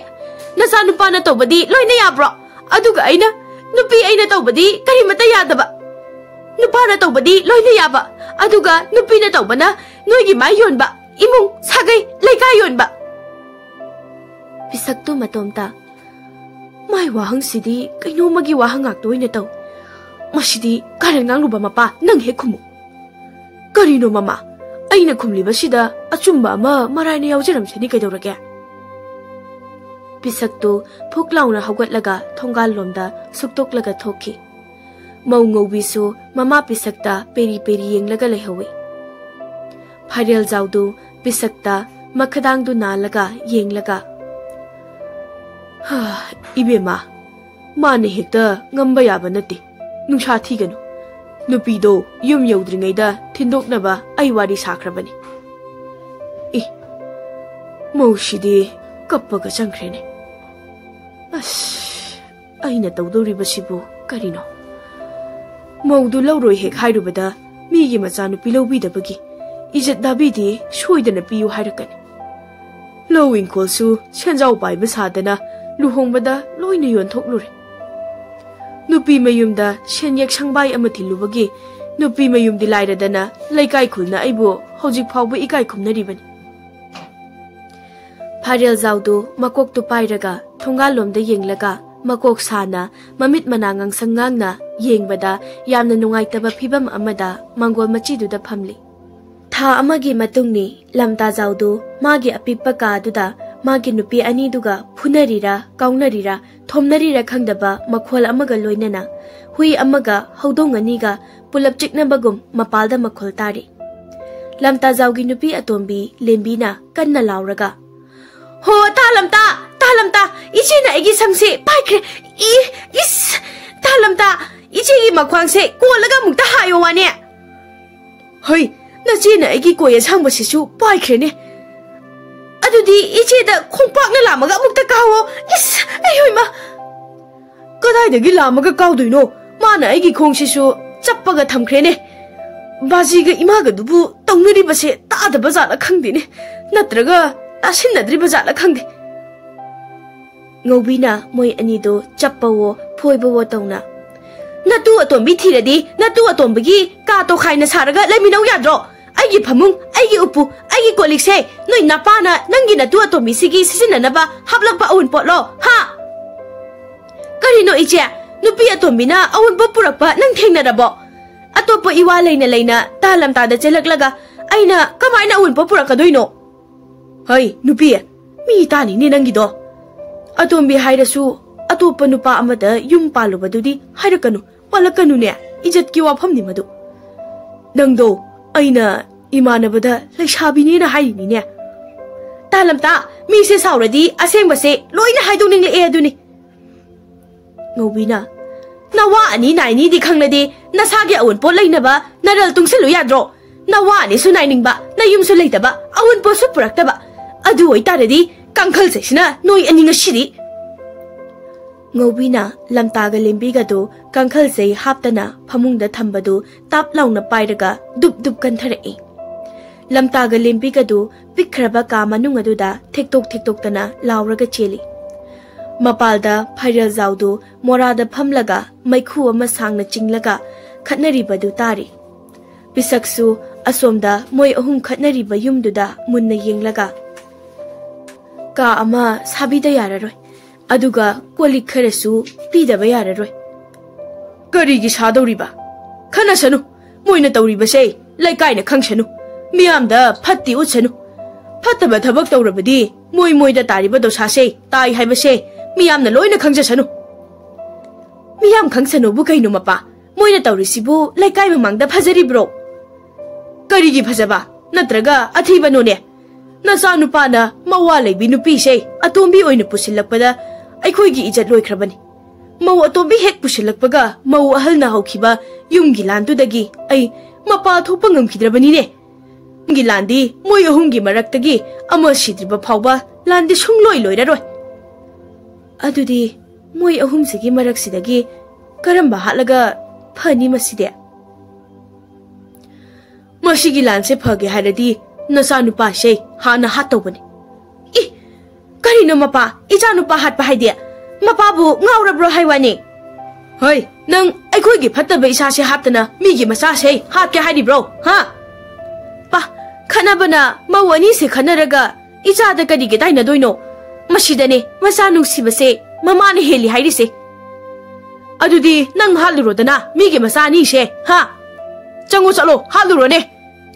ꯅꯆꯥꯅꯨꯄꯥꯅ ꯇꯧꯕꯗꯤ ꯂꯣꯏꯅ ꯌꯥꯕ꯭ꯔꯣ? ꯑꯗꯨꯒ ꯑꯩꯅ, ꯅꯨꯄꯤ ꯑꯩꯅ ꯇꯧꯕꯗꯤ ꯀꯔꯤꯃꯠꯇ ꯌꯥꯗꯕ꯫ ꯅꯨꯄꯥꯅ ꯇꯧꯕꯗꯤ ꯂꯣꯏꯅ ꯌꯥꯕ, ꯑꯗꯨꯒ ꯅꯨꯄꯤꯅ ꯇꯧꯕꯅ ꯅꯣꯏꯒꯤ ꯃꯥꯏ ꯌꯣꯟꯕ, ꯏꯃꯨꯡ ꯁꯥꯒꯩ ꯂꯩꯀꯥꯏ ꯌꯣꯟꯕ꯫" ꯄꯤꯁꯛꯇꯨ ꯃꯇꯣꯝꯇ, "ꯃꯥꯏ ꯋꯥꯍꯪꯁꯤꯗꯤ ꯀꯩꯅꯣꯝꯃꯒꯤ ꯋꯥꯍꯪ ꯉꯥꯛꯇ ꯑꯣꯏꯅ ꯇꯧ꯫ ꯃꯁꯤꯗꯤ ꯀꯥꯔꯟ ꯉꯥꯡꯂꯨꯕ ꯃꯄꯥ, ꯅꯪ ꯍꯦꯛ ꯈꯨꯝꯃꯨ꯫" "ꯀꯔꯤꯅꯣ ꯃꯃꯥ? ꯑꯩꯅ ꯈꯨꯝꯂꯤꯕꯁꯤꯗ ꯑꯆꯨꯝꯕ ꯑꯃ ꯃꯔꯥꯏꯅ ꯌꯥꯎꯖꯔꯝꯁꯅꯤ ꯀꯩꯗꯧꯔꯒꯦ?" ꯄꯤꯁꯛꯇꯨ ꯐꯨꯛ ꯂꯥꯎꯅ ꯍꯧꯒꯠꯂꯒ ꯊꯣꯡꯒꯥꯜꯂꯣꯝꯗ ꯁꯨꯛꯇꯣꯛꯂꯒ ꯊꯣꯛꯈꯤ꯫ ꯃꯧ ꯉꯧꯕꯤꯁꯨ ꯃꯃꯥ ꯄꯤꯁꯛꯇ ꯄꯦꯔꯤ ꯄꯦꯔꯤ ꯌꯦꯡꯂꯒ ꯂꯩꯍꯧꯏ꯫ ꯐꯥꯏꯔꯦꯜꯖꯥꯎꯗꯨ ꯄꯤꯁꯛꯇ ꯃꯈꯗꯥꯡꯗꯨ ꯅꯥꯜꯂꯒ ꯌꯦꯡꯂꯒ, "ꯍꯥ, ꯏꯕꯦꯝꯃ, ꯃꯥꯅ ꯍꯦꯛꯇ ꯉꯝꯕ ꯌꯥꯕ ꯅꯠꯇꯦ꯫ ꯅꯨꯡꯁꯥ ꯊꯤꯒꯅꯨ꯫ ꯅꯨꯄꯤꯗꯣ ꯌꯨꯝ ꯌꯧꯗ꯭ꯔꯤꯉꯩꯗ ꯊꯤꯟꯗꯣꯛꯅꯕ ꯑꯩ ꯋꯥꯔꯤ ꯁꯥꯈ꯭ꯔꯕꯅꯤ꯫" ꯏ, ꯃꯧꯁꯤꯗꯤ ꯀꯞꯄꯒ ꯆꯪꯈ꯭ꯔꯦꯅꯦ꯫ ꯑꯁ, ꯑꯩꯅ ꯇꯧꯗꯧꯔꯤꯕꯁꯤꯕꯨ ꯀꯔꯤꯅꯣ? ꯃꯧꯗꯨ ꯂꯧꯔꯣꯏ ꯍꯦꯛ ꯍꯥꯏꯔꯨꯕꯗ ꯃꯤꯒꯤ ꯃꯆꯥꯅꯨꯄꯤ ꯂꯧꯕꯤꯗꯕꯒꯤ ꯏꯖꯠ ꯗꯥꯕꯤꯗꯤ ꯁꯣꯏꯗꯅ ꯄꯤꯌꯨ ꯍꯥꯏꯔꯛꯀꯅꯤ꯫ ꯂꯧ ꯏꯪꯈꯣꯜꯁꯨ ꯁꯦꯟꯖꯥꯎ ꯄꯥꯏꯕ ꯁꯥꯗꯅ ꯂꯨꯍꯣꯡꯕꯗ ꯂꯣꯏꯅ ꯌꯣꯟꯊꯣꯛꯂꯨꯔꯦ꯫ ꯅꯨꯄꯤ ꯃꯌꯨꯝꯗ ꯁꯦꯟꯌꯦꯛ ꯁꯪꯕꯥꯏ ꯑꯃ ꯊꯤꯜꯂꯨꯕꯒꯤ ꯅꯨꯄꯤ ꯃꯌꯨꯝꯗꯤ ꯂꯥꯏꯔꯗꯅ ꯂꯩꯀꯥꯏ ꯈꯨꯜꯅ ꯑꯩꯕꯨ ꯍꯧꯖꯤꯛ ꯐꯥꯎꯕ ꯏꯀꯥꯏ ꯈꯨꯝꯅꯔꯤꯕꯅꯤ꯫ ꯐꯥꯏꯔꯦꯜꯖꯥꯎꯗꯨ ꯃꯀꯣꯛꯇꯨ ꯄꯥꯏꯔꯒ ꯊꯣꯡꯒꯥꯜꯂꯣꯝꯗ ꯌꯦꯡꯂꯒ ꯃꯀꯣꯛ ꯁꯥꯅ, ꯃꯃꯤꯠ ꯃꯅꯥ ꯉꯥꯡꯁꯪ ꯉꯥꯡꯅ ꯌꯦꯡꯕꯗ ꯌꯥꯝꯅ ꯅꯨꯡꯉꯥꯏꯇꯕ ꯐꯤꯕꯝ ꯑꯃꯗ ꯃꯥꯡꯒꯣꯜ ꯃꯆꯤꯗꯨꯗ ꯐꯝꯂꯤ꯫ ꯊꯥ ꯑꯃꯒꯤ ꯃꯇꯨꯡꯅꯤ꯫ ꯂꯝꯇꯥꯖꯥꯎꯗꯨ ꯃꯥꯒꯤ ꯑꯄꯤꯛꯄ ꯀꯥꯗꯨꯗ ꯃꯥꯒꯤ ꯅꯨꯄꯤ ꯑꯅꯤꯗꯨꯒ ꯐꯨꯅꯔꯤꯔꯥ, ꯀꯥꯎꯅꯔꯤꯔꯥ, ꯊꯣꯝꯅꯔꯤꯔꯥ ꯈꯪꯗꯕ ꯃꯈꯣꯜ ꯑꯃꯒ ꯂꯣꯏꯅꯅ ꯍꯨꯏ ꯑꯃꯒ ꯍꯧꯗꯣꯡ ꯑꯅꯤꯒ ꯄꯨꯂꯞ ꯆꯤꯛꯅꯕꯒꯨꯝ ꯃꯄꯥꯜꯗ ꯃꯈꯣꯜ ꯇꯥꯔꯤ꯫ ꯂꯝꯇꯥꯖꯥꯎꯒꯤ ꯅꯨꯄꯤ ꯑꯇꯣꯝꯕꯤ ꯂꯦꯝꯕꯤꯅ ꯀꯟꯅ ꯂꯥꯎꯔꯒ, "ꯍꯣ, ꯇꯥ ꯂꯝꯇꯥ, ꯇꯥ ꯂꯝꯇꯥ, ꯏꯆꯦꯅ ꯑꯩꯒꯤ ꯁꯝꯁꯦ ꯄꯥꯏꯈ꯭ꯔꯦ꯫ ꯏ, ꯏꯁ, ꯇꯥ ꯂꯝꯇꯥ, ꯏꯆꯦꯒꯤ ꯃꯈ꯭ꯋꯥꯡꯁꯦ ꯀꯣꯜꯂꯒ ꯑꯃꯨꯛꯇ ꯍꯥꯏꯌꯣ ꯋꯥꯅꯦ꯫ ꯍꯩ, ꯅꯆꯦꯅ ꯑꯩꯒꯤ ꯀꯣꯏ ꯑꯁꯥꯡꯕꯁꯤꯁꯨ ꯄꯥꯏꯈ꯭ꯔꯦꯅꯦ꯫ ꯑꯗꯨꯗꯤ ꯏꯆꯦꯗ ꯈꯣꯡꯄꯥꯛꯅ ꯂꯥꯝꯃꯒ ꯑꯃꯨꯛꯇ ꯀꯥꯎꯋꯣ꯫ ꯏꯁ, ꯑꯩ ꯍꯣꯏꯃ! ꯀꯗꯥꯏꯗꯒꯤ ꯂꯥꯝꯃꯒ ꯀꯥꯎꯗꯣꯏꯅꯣ? ꯃꯥꯅ ꯑꯩꯒꯤ ꯈꯣꯡꯁꯤꯁꯨ ꯆꯞꯄꯒ ꯊꯝꯈ꯭ꯔꯦꯅꯦ꯫ ꯕꯥꯖꯤꯒ ꯏꯃꯥꯒꯗꯨꯕꯨ ꯇꯧꯅꯔꯤꯕꯁꯦ ꯇꯥꯗꯕ ꯖꯥꯠꯂ ꯈꯪꯗꯦꯅꯦ, ꯅꯠꯇ꯭ꯔꯒ ꯇꯥꯁꯤꯟꯅꯗ꯭ꯔꯤꯕ ꯖꯥꯠꯂ ꯈꯪꯗꯦ"꯫ ꯉꯧꯕꯤꯅ ꯃꯣꯏ ꯑꯅꯤꯗꯣ ꯆꯞꯄꯋꯣ ꯐꯣꯏꯕꯋꯣ ꯇꯧꯅ, "ꯅꯇꯨ ꯑꯇꯣꯝꯕꯤ ꯊꯤꯔꯗꯤ ꯅꯇꯨ ꯑꯇꯣꯝꯕꯒꯤ ꯀꯥ ꯇꯣꯈꯥꯏꯅ ꯁꯥꯔꯒ ꯂꯩꯃꯤꯟꯅꯧ ꯌꯥꯗ꯭ꯔꯣ? ꯑꯩꯒꯤ ꯐꯃꯨꯡ, ꯑꯩꯒꯤ ꯎꯄꯨ, ꯑꯩꯒꯤ ꯀꯣꯜꯂꯤꯛꯁꯦ ꯅꯣꯏ ꯅꯄꯥꯅ ꯅꯪꯒꯤ ꯅꯇꯨ ꯑꯇꯣꯝꯕꯤꯁꯤꯒꯤ ꯁꯤꯖꯤꯟꯅꯅꯕ ꯍꯥꯞꯂꯛꯄ ꯑꯎꯟꯄꯣꯠꯂꯣ, ꯍꯥ?" "ꯀꯔꯤꯅꯣ ꯏꯆꯦ? ꯅꯨꯄꯤ ꯑꯇꯣꯝꯕꯤꯅ ꯑꯎꯟꯄꯣꯠ ꯄꯨꯔꯛꯄ ꯅꯪ ꯊꯦꯡꯅꯔꯕꯣ? ꯑꯇꯣꯞꯄ ꯏꯋꯥ ꯂꯩꯅ ꯂꯩꯅ ꯇꯥ ꯂꯝꯇꯥꯗ ꯆꯦꯜꯂꯛꯂꯒ ꯑꯩꯅ ꯀꯃꯥꯏꯅ ꯑꯎꯟꯄꯣꯠ ꯄꯨꯔꯛꯀꯗꯣꯏꯅꯣ?" "ꯍꯩ, ꯅꯨꯄꯤ, ꯃꯤ ꯇꯥꯅꯤꯅꯦ ꯅꯪꯒꯤꯗꯣ꯫ ꯑꯇꯣꯝꯕꯤ ꯍꯥꯏꯔꯁꯨ ꯑꯇꯣꯞꯄ ꯅꯨꯄꯥ ꯑꯃꯗ ꯌꯨꯝ ꯄꯥꯜꯂꯨꯕꯗꯨꯗꯤ ꯍꯥꯏꯔꯛꯀꯅꯨ, ꯄꯜꯂꯛꯀꯅꯨꯅꯦ, ꯏꯖꯠꯀꯤ ꯋꯥꯐꯝꯅꯤ ꯃꯗꯨ꯫ ꯅꯪꯗꯣ ꯑꯩꯅ ꯏꯃꯥꯟꯅꯕꯗ ꯂꯩꯁꯥꯕꯤꯅꯦꯅ ꯍꯥꯏꯔꯤꯅꯤꯅꯦ꯫ ꯇꯥ ꯂꯝꯇꯥ, ꯃꯤꯁꯦ ꯁꯥꯎꯔꯗꯤ ꯑꯁꯦꯡꯕꯁꯦ ꯂꯣꯏꯅ ꯍꯥꯏꯗꯣꯛꯅꯤꯡꯂꯛꯑꯦ ꯑꯗꯨꯅꯤ"꯫ ꯉꯧꯕꯤꯅ, "ꯅꯋꯥ ꯑꯅꯤ ꯅꯥꯏꯅꯤꯗꯤ ꯈꯪꯂꯗꯤ ꯅꯁꯥꯒꯤ ꯑꯎꯟꯄꯣꯠ ꯂꯩꯅꯕ ꯅꯔꯜ ꯇꯨꯡꯁꯤꯜꯂꯨ ꯌꯥꯗ꯭ꯔꯣ? ꯅꯋꯥ ꯑꯅꯤꯁꯨ ꯅꯥꯏꯅꯤꯡꯕ, ꯅꯌꯨꯝꯁꯨ ꯂꯩꯇꯕ, ꯑꯎꯟꯄꯣꯠꯁꯨ ꯄꯨꯔꯛꯇꯕ꯫ ꯑꯗꯨ ꯑꯣꯏꯇꯥꯔꯗꯤ ꯀꯥꯡꯈꯜꯁꯦꯁꯤꯅ ꯅꯣꯏ ꯑꯅꯤ ꯉꯁꯤꯗꯤ"꯫ ꯉꯧꯕꯤꯅ ꯂꯝꯇꯥꯒ ꯂꯦꯝꯕꯤꯒꯗꯨ ꯀꯥꯡꯈꯜꯁꯦ ꯍꯥꯞꯇꯅ ꯐꯃꯨꯡꯗ ꯊꯝꯕꯗꯨ ꯇꯥꯞ ꯂꯥꯎꯅ ꯄꯥꯏꯔꯒ ꯗꯨꯞ ꯗꯨꯞ ꯀꯟꯊꯔꯛꯏ꯫ ꯂꯝꯇꯥꯒ ꯂꯦꯝꯕꯤꯒꯗꯨ ꯄꯤꯛꯈ꯭ꯔꯕ ꯀꯥ ꯃꯅꯨꯡ ꯑꯗꯨꯗ ꯊꯦꯛꯇꯣꯛ ꯊꯦꯛꯇꯣꯛꯇꯅ ꯂꯥꯎꯔꯒ ꯆꯦꯜꯂꯤ꯫ ꯃꯄꯥꯜꯗ ꯐꯥꯏꯔꯦꯜꯖꯥꯎꯗꯨ ꯃꯣꯔꯥꯗ ꯐꯝꯂꯒ ꯃꯩꯈꯨ ꯑꯃ ꯁꯥꯡꯅ ꯆꯤꯡꯂꯒ ꯈꯠꯅꯔꯤꯕꯗꯨ ꯇꯥꯔꯤ꯫ ꯄꯤꯁꯛꯁꯨ ꯑꯁꯣꯝꯗ ꯃꯣꯏ ꯑꯍꯨꯝ ꯈꯠꯅꯔꯤꯕ ꯌꯨꯝꯗꯨꯗ ꯃꯨꯟꯅ ꯌꯦꯡꯂꯒ, "ꯀꯥ ꯑꯃ ꯁꯥꯕꯤꯗ ꯌꯥꯔꯔꯣꯏ꯫ ꯑꯗꯨꯒ ꯀꯣꯜ ꯂꯤꯛ ꯈꯔꯁꯨ ꯄꯤꯗꯕ ꯌꯥꯔꯔꯣꯏ꯫ ꯀꯔꯤꯒꯤ ꯁꯥꯗꯧꯔꯤꯕ? ꯈꯟꯅꯁꯅꯨ꯫ ꯃꯣꯏꯅ ꯇꯧꯔꯤꯕꯁꯦ ꯂꯩꯀꯥꯏꯅ ꯈꯪꯁꯅꯨ꯫ ꯃꯤꯌꯥꯝꯗ ꯐꯠꯇꯤ ꯎꯠꯁꯅꯨ꯫ ꯐꯠꯇꯕ ꯊꯕꯛ ꯇꯧꯔꯕꯗꯤ ꯃꯣꯏ ꯃꯣꯏꯗ ꯇꯥꯔꯤꯕ ꯗꯣꯁꯥꯁꯦ ꯇꯥꯏ ꯍꯥꯏꯕꯁꯦ ꯃꯤꯌꯥꯝꯅ ꯂꯣꯏꯅ ꯈꯪꯖꯁꯅꯨ꯫ ꯃꯤꯌꯥꯝ ꯈꯪꯁꯅꯨꯕꯨ ꯀꯩꯅꯣ ꯃꯄꯥ? ꯃꯣꯏꯅ ꯇꯧꯔꯤꯁꯤꯕꯨ ꯂꯩꯀꯥꯏ ꯃꯃꯥꯡꯗ ꯐꯖꯔꯤꯕ꯭ꯔꯣ? ꯀꯔꯤꯒꯤ ꯐꯖꯕ? ꯅꯠꯇ꯭ꯔꯒ ꯑꯊꯤꯕꯅꯣꯅꯦ? ꯅꯆꯥꯅꯨꯄꯥꯅ ꯃꯋꯥ ꯂꯩꯕꯤ ꯅꯨꯄꯤꯁꯦ ꯑꯇꯣꯝꯕꯤ ꯑꯣꯏꯅ ꯄꯨꯁꯤꯜꯂꯛꯄꯗ ꯑꯩꯈꯣꯏꯒꯤ ꯏꯖꯠ ꯂꯣꯏꯈ꯭ꯔꯕꯅꯤ꯫ ꯃꯧ ꯑꯇꯣꯝꯕꯤ ꯍꯦꯛ ꯄꯨꯁꯤꯜꯂꯛꯄꯒ ꯃꯧ ꯑꯍꯜꯅ ꯍꯧꯈꯤꯕ ꯌꯨꯝꯒꯤ ꯂꯥꯟꯗꯨꯗꯒꯤ ꯑꯩ ꯃꯄꯥ ꯊꯣꯛꯄ ꯉꯝꯈꯤꯗ꯭ꯔꯕꯅꯤꯅꯦ꯫ ꯌꯨꯝꯒꯤ ꯂꯥꯟꯗꯤ ꯃꯣꯏ ꯑꯍꯨꯝꯒꯤ ꯃꯔꯛꯇꯒꯤ ꯑꯃ ꯁꯤꯗ꯭ꯔꯤꯕ ꯐꯥꯎꯕ ꯂꯥꯟꯗꯤ ꯁꯨꯡꯂꯣꯏ ꯂꯣꯏꯔꯔꯣꯏ꯫ ꯑꯗꯨꯗꯤ ꯃꯣꯏ ꯑꯍꯨꯝꯁꯤꯒꯤ ꯃꯔꯛꯁꯤꯗꯒꯤ ꯀꯔꯝꯕ ꯍꯥꯠꯂꯒ ꯐꯅꯤ ꯃꯁꯤꯗꯤ? ꯃꯁꯤꯒꯤ ꯂꯥꯟꯁꯦ ꯐꯒꯦ ꯍꯥꯏꯔꯗꯤ ꯅꯆꯥꯅꯨꯄꯥꯁꯦ ꯍꯥꯟꯅ ꯍꯥꯠꯇꯧꯕꯅꯤ꯫ ꯏ, ꯀꯔꯤꯅꯣ ꯃꯄꯥ? ꯏꯆꯥꯅꯨꯄꯥ ꯍꯥꯠꯄ ꯍꯥꯏꯗꯤ? ꯃꯄꯥꯕꯨ ꯉꯥꯎꯔꯕ꯭ꯔꯣ ꯍꯥꯏ ꯋꯥꯅꯤ? ꯍꯣꯏ, ꯅꯪ ꯑꯩꯈꯣꯏꯒꯤ ꯐꯠꯇꯕ ꯏꯁꯥꯁꯦ ꯍꯥꯠꯇꯅ ꯃꯤꯒꯤ ꯃꯆꯥꯁꯦ ꯍꯥꯠꯀꯦ ꯍꯥꯏꯔꯤꯕ꯭ꯔꯣ? ꯍꯥ? ꯄꯥ, ꯈꯠꯅꯕꯅ ꯃꯧ ꯑꯅꯤꯁꯦ ꯈꯠꯅꯔꯒ ꯏꯆꯥꯗ ꯀꯔꯤꯒꯤ ꯇꯥꯏꯅꯗꯣꯏꯅꯣ? ꯃꯁꯤꯗꯅꯦ ꯃꯆꯥ ꯅꯨꯡꯁꯤꯕꯁꯦ ꯃꯃꯥꯅ ꯍꯦꯜꯂꯤ ꯍꯥꯏꯔꯤꯁꯦ꯫ ꯑꯗꯨꯗꯤ ꯅꯪ ꯍꯥꯠꯂꯨꯔꯣꯗꯅ ꯃꯤꯒꯤ ꯃꯆꯥ ꯑꯅꯤꯁꯦ, ꯍꯥ? ꯆꯪꯉꯣ ꯆꯠꯂꯣ, ꯍꯥꯠꯂꯨꯔꯣꯅꯦ꯫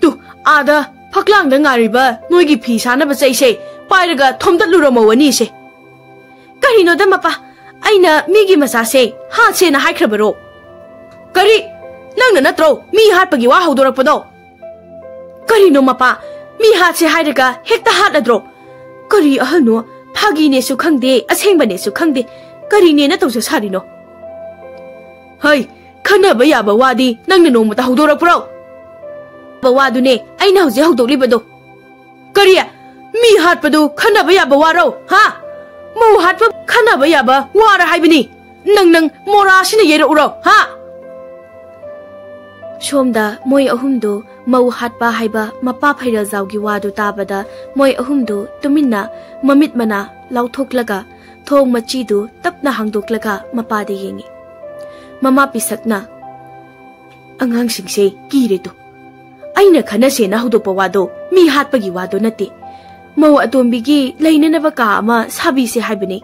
ꯇꯨ, ꯑꯥꯗ ꯐꯛꯂꯥꯡꯗ ꯉꯥꯔꯤꯕ ꯅꯣꯏꯒꯤ ꯐꯤ ꯁꯥꯅꯕ ꯆꯩꯁꯦ ꯄꯥꯏꯔꯒ ꯊꯣꯝꯗꯠꯂꯨꯔꯣ ꯃꯧ ꯑꯅꯤꯁꯦ꯫ ꯀꯔꯤꯅꯣꯗ ꯃꯄꯥ, ꯑꯩꯅ ꯃꯤꯒꯤ ꯃꯆꯥꯁꯦ ꯍꯥꯠꯁꯦꯅ ꯍꯥꯏꯈ꯭ꯔꯕꯔꯣ? ꯀꯔꯤ? ꯅꯪꯅ ꯅꯠꯇ꯭ꯔꯣ ꯃꯤ ꯍꯥꯠꯄꯒꯤ ꯋꯥ ꯍꯧꯗꯣꯔꯛꯄꯗꯣ? ꯀꯔꯤꯅꯣ ꯃꯄꯥ? ꯃꯤ ꯍꯥꯠꯁꯦ ꯍꯥꯏꯔꯒ ꯍꯦꯛꯇ ꯍꯥꯠꯂꯗ꯭ꯔꯣ? ꯀꯔꯤ ꯑꯍꯜꯅꯣ? ꯐꯥꯒꯤꯅꯦꯁꯨ ꯈꯪꯗꯦ, ꯑꯁꯦꯡꯕꯅꯦꯁꯨ ꯈꯪꯗꯦ꯫ ꯀꯔꯤꯅꯦꯅ ꯇꯧꯖ ꯁꯥꯔꯤꯅꯣ? ꯍꯩ, ꯈꯟꯅꯕ ꯌꯥꯕ ꯋꯥꯗꯤ ꯅꯪꯅ ꯅꯣꯡꯃꯇ ꯍꯧꯗꯣꯔꯛꯄ꯭ꯔꯣ? ꯋꯥꯗꯨꯅꯦ ꯑꯩꯅ ꯍꯧꯖꯤꯛ ꯍꯧꯗꯣꯛꯂꯤꯕꯗꯣ꯫ ꯀꯔꯤ? ꯃꯤ ꯍꯥꯠꯄꯗꯨ ꯈꯟꯅꯕ ꯌꯥꯕ ꯋꯥꯔꯣ? ꯍꯥ? ꯃꯧ ꯍꯥꯠꯄ ꯈꯟꯅꯕ ꯌꯥꯕ ꯋꯥꯔ ꯍꯥꯏꯕꯅꯤ꯫ ꯅꯪ, ꯅꯪ ꯃꯣꯔꯥꯁꯤꯅ ꯌꯩꯔꯛꯎꯔꯣ? ꯍꯥ? ꯁꯣꯝꯗ ꯃꯣꯏ ꯑꯍꯨꯝꯗꯨ ꯃꯧ ꯍꯥꯠꯄ ꯍꯥꯏꯕ ꯃꯄꯥ ꯐꯩꯔꯦꯜꯖꯥꯎꯒꯤ ꯋꯥꯗꯨ ꯇꯥꯕꯗ ꯃꯣꯏ ꯑꯍꯨꯝꯗꯨ ꯇꯨꯃꯤꯟꯅ ꯃꯃꯤꯠ ꯃꯅꯥ ꯂꯥꯎꯊꯣꯛꯂꯒ ꯊꯣꯡ ꯃꯆꯤꯗꯨ ꯇꯞꯅ ꯍꯥꯡꯗꯣꯛꯂꯒ ꯃꯄꯥꯗ ꯌꯦꯡꯉꯤ꯫ ꯃꯃꯥ ꯄꯤꯁꯛꯅ, "ꯑꯉꯥꯡꯁꯤꯡꯁꯦ ꯀꯤꯔꯦ ꯇꯨ꯫ ꯑꯩꯅ ꯈꯟꯅꯁꯦꯅ ꯍꯧꯗꯣꯛꯄ ꯋꯥꯗꯣ ꯃꯤ ꯍꯥꯠꯄꯒꯤ ꯋꯥꯗꯣ ꯅꯠꯇꯦ꯫ ꯃꯧ ꯑꯇꯣꯝꯕꯤꯒꯤ ꯂꯩꯅꯅꯕ ꯀꯥ ꯑꯃ ꯁꯥꯕꯤꯁꯦ ꯍꯥꯏꯕꯅꯤ꯫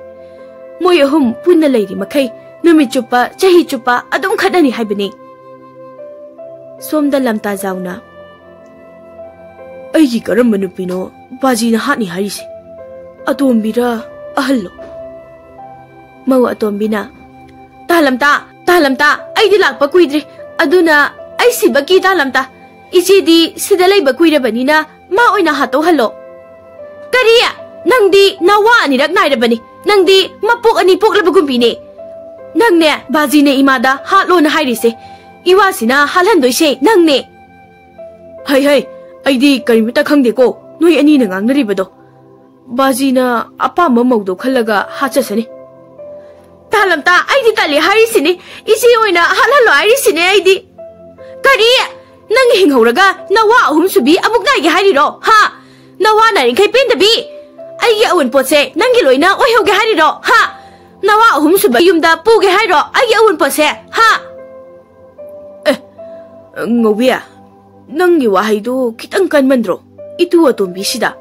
ꯃꯣꯏ ꯑꯍꯨꯝ ꯄꯨꯟꯅ ꯂꯩꯔꯤ ꯃꯈꯩ ꯅꯨꯃꯤꯠ ꯆꯨꯞꯄ, ꯆꯍꯤ ꯆꯨꯞꯄ ꯑꯗꯨꯝ ꯈꯠꯅꯅꯤ ꯍꯥꯏꯕꯅꯤ꯫ ꯁꯣꯝꯗ ꯂꯝꯇꯥꯖꯥꯎꯅ, "ꯑꯩꯒꯤ ꯀꯔꯝꯕ ꯅꯨꯄꯤꯅꯣ ꯕꯥꯖꯤꯅ ꯍꯥꯠꯅꯤ ꯍꯥꯏꯔꯤꯁꯦ? ꯑꯇꯣꯝꯕꯤꯔ ꯑꯍꯜꯂꯣ?" ꯃꯧ ꯑꯇꯣꯝꯕꯤꯅ, "ꯇꯥ ꯂꯝꯇꯥ, ꯇꯥ ꯂꯝꯇꯥ, ꯑꯩꯗꯤ ꯂꯥꯛꯄ ꯀꯨꯏꯗ꯭ꯔꯤ, ꯑꯗꯨꯅ ꯑꯩ ꯁꯤꯕ ꯀꯤ ꯇꯥ ꯂꯝꯇꯥ꯫ ꯏꯆꯦꯗꯤ ꯁꯤꯗ ꯂꯩꯕ ꯀꯨꯏꯔꯕꯅꯤꯅ ꯃꯥ ꯑꯣꯏꯅ ꯍꯥꯠꯇꯣꯛꯍꯜꯂꯣ꯫" "ꯀꯔꯤ? ꯅꯪꯗꯤ ꯅꯋꯥ ꯑꯅꯤꯔꯛ ꯅꯥꯏꯔꯕꯅꯤ꯫ ꯅꯪꯗꯤ ꯃꯄꯣꯛ ꯑꯅꯤ ꯄꯣꯛꯂꯕꯒꯨꯝꯕꯤꯅꯦ꯫ ꯅꯪꯅꯦ ꯕꯥꯖꯤꯅ ꯏꯃꯥꯗ ꯍꯥꯠꯂꯣꯅ ꯍꯥꯏꯔꯤꯁꯦ꯫ ꯏꯋꯥꯁꯤꯅ ꯍꯥꯠꯍꯟꯗꯣꯏꯁꯦ ꯅꯪꯅꯦ꯫" "ꯍꯩ ꯍꯩ, ꯑꯩꯗꯤ ꯀꯔꯤꯃꯇ ꯈꯪꯗꯦꯀꯣ ꯅꯣꯏ ꯑꯅꯤꯅ ꯉꯥꯡꯅꯔꯤꯕꯗꯣ꯫ ꯕꯥꯖꯤꯅ ꯑꯄꯥꯝꯕ ꯃꯧꯗꯣ ꯈꯜꯂꯒ ꯍꯥꯠꯆꯁꯅꯤ꯫" "ꯇꯥ ꯂꯝꯇꯥ, ꯑꯩꯗꯤ ꯇꯜꯂꯤ ꯍꯥꯏꯔꯤꯁꯤꯅꯤ꯫ ꯏꯆꯦ ꯑꯣꯏꯅ ꯍꯥꯠꯍꯜꯂꯣ ꯍꯥꯏꯔꯤꯁꯤꯅꯦ ꯑꯩꯗꯤ꯫" "ꯀꯔꯤ? ꯅꯪ ꯍꯤꯡꯍꯧꯔꯒ ꯅꯋꯥ ꯑꯍꯨꯝ ꯁꯨꯕꯤ ꯑꯃꯨꯛ ꯅꯥꯏꯒꯦ ꯍꯥꯏꯔꯤꯔꯣ? ꯍꯥ? ꯅꯋꯥ ꯅꯥꯏꯔꯤꯈꯩ ꯄꯦꯟꯗꯕꯤ? ꯑꯩꯒꯤ ꯑꯋꯨꯟꯄꯣꯠꯁꯦ ꯅꯪꯒꯤ ꯂꯣꯏꯅ ꯑꯣꯏꯍꯧꯒꯦ ꯍꯥꯏꯔꯤꯔꯣ? ꯍꯥ? ꯅꯋꯥ ꯑꯍꯨꯝ ꯁꯨꯕ ꯌꯨꯝꯗ ꯄꯨꯒꯦ ꯍꯥꯏꯔꯣ ꯑꯩꯒꯤ ꯑꯋꯨꯟꯄꯣꯠꯁꯦ? ꯍꯥ?" "ꯑꯦ, ꯉꯧꯕꯤ, ꯅꯪꯒꯤ ꯋꯥꯍꯩꯗꯨ ꯈꯤꯇꯪ ꯀꯟꯃꯟꯗ꯭ꯔꯣ? ꯏꯇꯨ ꯑꯇꯣꯝꯕꯤꯁꯤꯗ꯫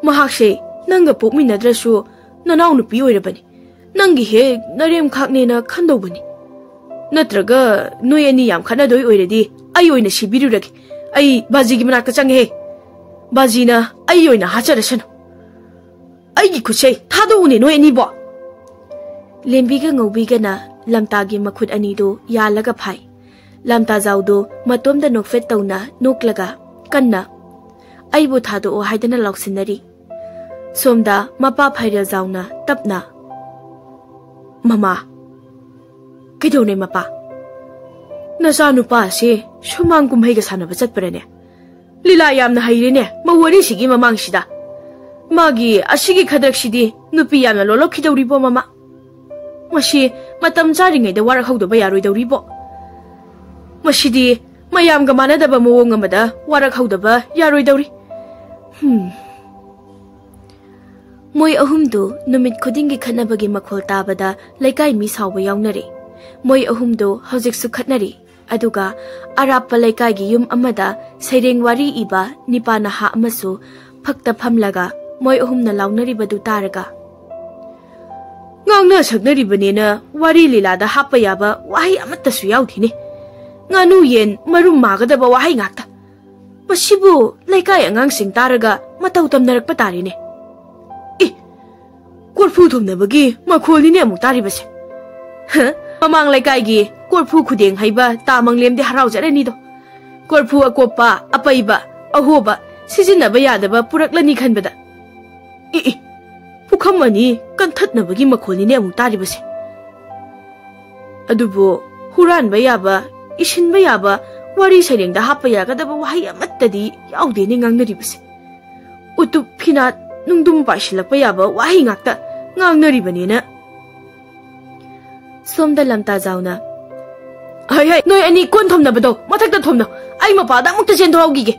ꯃꯍꯥꯛꯁꯦ ꯅꯪꯒ ꯄꯣꯛꯃꯤꯟꯅꯗ꯭ꯔꯁꯨ ꯅꯅꯥꯎꯅꯨꯄꯤ ꯑꯣꯏꯔꯕꯅꯤ꯫ ꯅꯪꯒꯤ ꯍꯦꯛ ꯅꯔꯦꯝꯈꯥꯛꯅꯦꯅ ꯈꯟꯗꯧꯕꯅꯤ꯫ ꯅꯠꯇ꯭ꯔꯒ ꯅꯣꯏ ꯑꯅꯤ ꯌꯥꯝ ꯈꯠꯅꯗꯣꯏ ꯑꯣꯏꯔꯗꯤ ꯑꯩ ꯑꯣꯏꯅ ꯁꯤꯕꯤꯔꯨꯔꯒꯦ꯫ ꯑꯩ ꯕꯥꯖꯤꯒꯤ ꯃꯅꯥꯛꯇ ꯆꯪꯉꯦꯍꯦ꯫ ꯕꯥꯖꯤꯅ ꯑꯩ ꯑꯣꯏꯅ ꯍꯥꯠꯆꯔꯁꯅꯨ꯫ ꯑꯩꯒꯤ ꯈꯨꯠꯁꯦ ꯊꯥꯗꯣꯛꯎꯅꯦ ꯅꯣꯏ ꯑꯅꯤꯕꯣ꯫" ꯂꯦꯝꯕꯤꯒ ꯉꯧꯕꯤꯒꯅ ꯂꯝꯇꯥꯒꯤ ꯃꯈꯨꯠ ꯑꯅꯤꯗꯨ ꯌꯥꯜꯂꯒ ꯐꯥꯏ꯫ ꯂꯝꯇꯥꯖꯥꯎꯗꯨ ꯃꯇꯣꯝꯗ ꯅꯣꯛꯐꯦꯠ ꯇꯧꯅ ꯅꯣꯛꯂꯒ ꯀꯟꯅ, "ꯑꯩꯕꯨ ꯊꯥꯗꯣꯛꯑꯣ" ꯍꯥꯏꯗꯅ ꯂꯥꯎꯁꯤꯟꯅꯔꯤ꯫ ꯁꯣꯝꯗ ꯃꯄꯥ ꯐꯥꯏꯔꯦꯜꯖꯥꯎꯅ ꯇꯞꯅ, "ꯃꯃꯥ꯫" "ꯀꯩꯗꯧꯔꯦ ꯃꯄꯥ?" "ꯅꯆꯥꯅꯨꯄꯥ ꯑꯁꯤ ꯁꯨꯃꯥꯡ ꯀꯨꯝꯍꯩꯒ ꯁꯥꯟꯅꯕ ꯆꯠꯄ꯭ꯔꯅꯦ? ꯂꯤꯂꯥ ꯌꯥꯝꯅ ꯍꯩꯔꯦꯅꯦ ꯃꯧ ꯋꯥꯔꯤꯁꯤꯒꯤ ꯃꯃꯥꯡꯁꯤꯗ꯫ ꯃꯥꯒꯤ ꯑꯁꯤꯒꯤ ꯈꯗ꯭ꯔꯛꯁꯤꯗꯤ ꯅꯨꯄꯤ ꯌꯥꯝꯅ ꯂꯣꯜꯂꯛꯈꯤꯗꯧꯔꯤꯕꯣ ꯃꯃꯥ꯫ ꯃꯁꯤ ꯃꯇꯝ ꯆꯥꯔꯤꯉꯩꯗ ꯋꯥꯔꯛꯍꯧꯗꯕ ꯌꯥꯔꯣꯏꯗꯧꯔꯤꯕꯣ꯫ ꯃꯁꯤꯗꯤ ꯃꯌꯥꯝꯒ ꯃꯥꯟꯅꯗꯕ ꯃꯑꯣꯡ ꯑꯃꯗ ꯋꯥꯔꯛꯍꯧꯗꯕ ꯌꯥꯔꯣꯏꯗꯧꯔꯤ꯫ ꯍꯨꯝ꯫" ꯃꯣꯏ ꯑꯍꯨꯝꯗꯨ ꯅꯨꯃꯤꯠ ꯈꯨꯗꯤꯡꯒꯤ ꯈꯠꯅꯕꯒꯤ ꯃꯈꯣꯜ ꯇꯥꯕꯗ ꯂꯩꯀꯥꯏ ꯃꯤ ꯁꯥꯎꯕ ꯌꯥꯎꯅꯔꯦ꯫ ꯃꯣꯏ ꯑꯍꯨꯝꯗꯨ ꯍꯧꯖꯤꯛꯁꯨ ꯈꯠꯅꯔꯤ꯫ ꯑꯗꯨꯒ ꯑꯔꯥꯞꯄ ꯂꯩꯀꯥꯏꯒꯤ ꯌꯨꯝ ꯑꯃꯗ ꯁꯩꯔꯦꯡ ꯋꯥꯔꯤ ꯏꯕ ꯅꯤꯄꯥ ꯅꯍꯥ ꯑꯃꯁꯨ ꯐꯛꯇ ꯐꯝꯂꯒ ꯃꯣꯏ ꯑꯍꯨꯝꯅ ꯂꯥꯎꯅꯔꯤꯕꯗꯨ ꯇꯥꯔꯒ, ꯉꯥꯡꯅ ꯁꯛꯅꯔꯤꯕꯅꯦꯅ ꯋꯥꯔꯤ ꯂꯤꯂꯥꯗ ꯍꯥꯞꯄ ꯌꯥꯕ ꯋꯥꯍꯩ ꯑꯃꯠꯇꯁꯨ ꯌꯥꯎꯗꯦꯅꯦ꯫ ꯉꯥꯅꯨ ꯌꯦꯟ ꯃꯔꯨꯝ ꯃꯥꯒꯗꯕ ꯋꯥꯍꯩ ꯉꯥꯛꯇ꯫ ꯃꯁꯤꯕꯨ ꯂꯩꯀꯥꯏ ꯑꯉꯥꯡꯁꯤꯡ ꯇꯥꯔꯒ ꯃꯇꯧ ꯇꯝꯅꯔꯛꯄ ꯇꯥꯔꯦꯅꯦ꯫ ꯑꯦ, ꯀꯣꯔꯐꯨ ꯊꯣꯝꯅꯕꯒꯤ ꯃꯈꯣꯜꯅꯤꯅꯦ ꯑꯃꯨꯛ ꯇꯥꯔꯤꯕꯁꯦ꯫ ꯍ, ꯃꯃꯥꯡ ꯂꯩꯀꯥꯏꯒꯤ ꯀꯣꯔꯐꯨ ꯈꯨꯗꯦꯡ ꯍꯩꯕ ꯇꯥ ꯃꯪꯂꯦꯝꯗꯤ ꯍꯔꯥꯎꯖꯔꯅꯤꯗꯣ꯫ ꯀꯣꯔꯐꯨ ꯑꯀꯣꯞꯄ, ꯑꯄꯩꯕ, ꯑꯍꯣꯕ ꯁꯤꯖꯤꯟꯅꯕ ꯌꯥꯗꯕ ꯄꯨꯔꯛꯂꯅꯤ ꯈꯟꯕꯗ꯫ ꯏ ꯏ, ꯄꯨꯈꯝ ꯑꯅꯤ ꯀꯟꯊꯠꯅꯕꯒꯤ ꯃꯈꯣꯜꯅꯤꯅꯦ ꯑꯃꯨꯛ ꯇꯥꯔꯤꯕꯁꯦ꯫ ꯑꯗꯨꯕꯨ ꯍꯨꯔꯥꯟꯕ ꯌꯥꯕ, ꯏꯁꯤꯟꯕ ꯌꯥꯕ, ꯋꯥꯔꯤ ꯁꯩꯔꯦꯡꯗ ꯍꯥꯞꯄ ꯌꯥꯒꯗꯕ ꯋꯥꯍꯩ ꯑꯃꯠꯇꯗꯤ ꯌꯥꯎꯗꯦꯅꯦ ꯉꯥꯡꯅꯔꯤꯕꯁꯦ꯫ ꯎꯇꯨꯞ ꯐꯤꯅꯥꯠ ꯅꯨꯡꯗꯨꯝ ꯄꯥꯏꯁꯤꯜꯂꯛꯄ ꯌꯥꯕ ꯋꯥꯍꯩ ꯉꯥꯛꯇ ꯉꯥꯡꯅꯔꯤꯕꯅꯦꯅ꯫ ꯁꯣꯝꯗ ꯂꯝꯇꯥꯖꯥꯎꯅ, "ꯍꯩ ꯍꯩ, ꯅꯣꯏ ꯑꯅꯤ ꯀꯣꯟ ꯊꯝꯅꯕꯗꯣ ꯃꯊꯛꯇ ꯊꯝꯅꯣ, ꯑꯩ ꯃꯄꯥꯗ ꯑꯃꯨꯛꯇ ꯆꯦꯟꯊꯣꯛꯍꯧꯈꯤꯒꯦ꯫"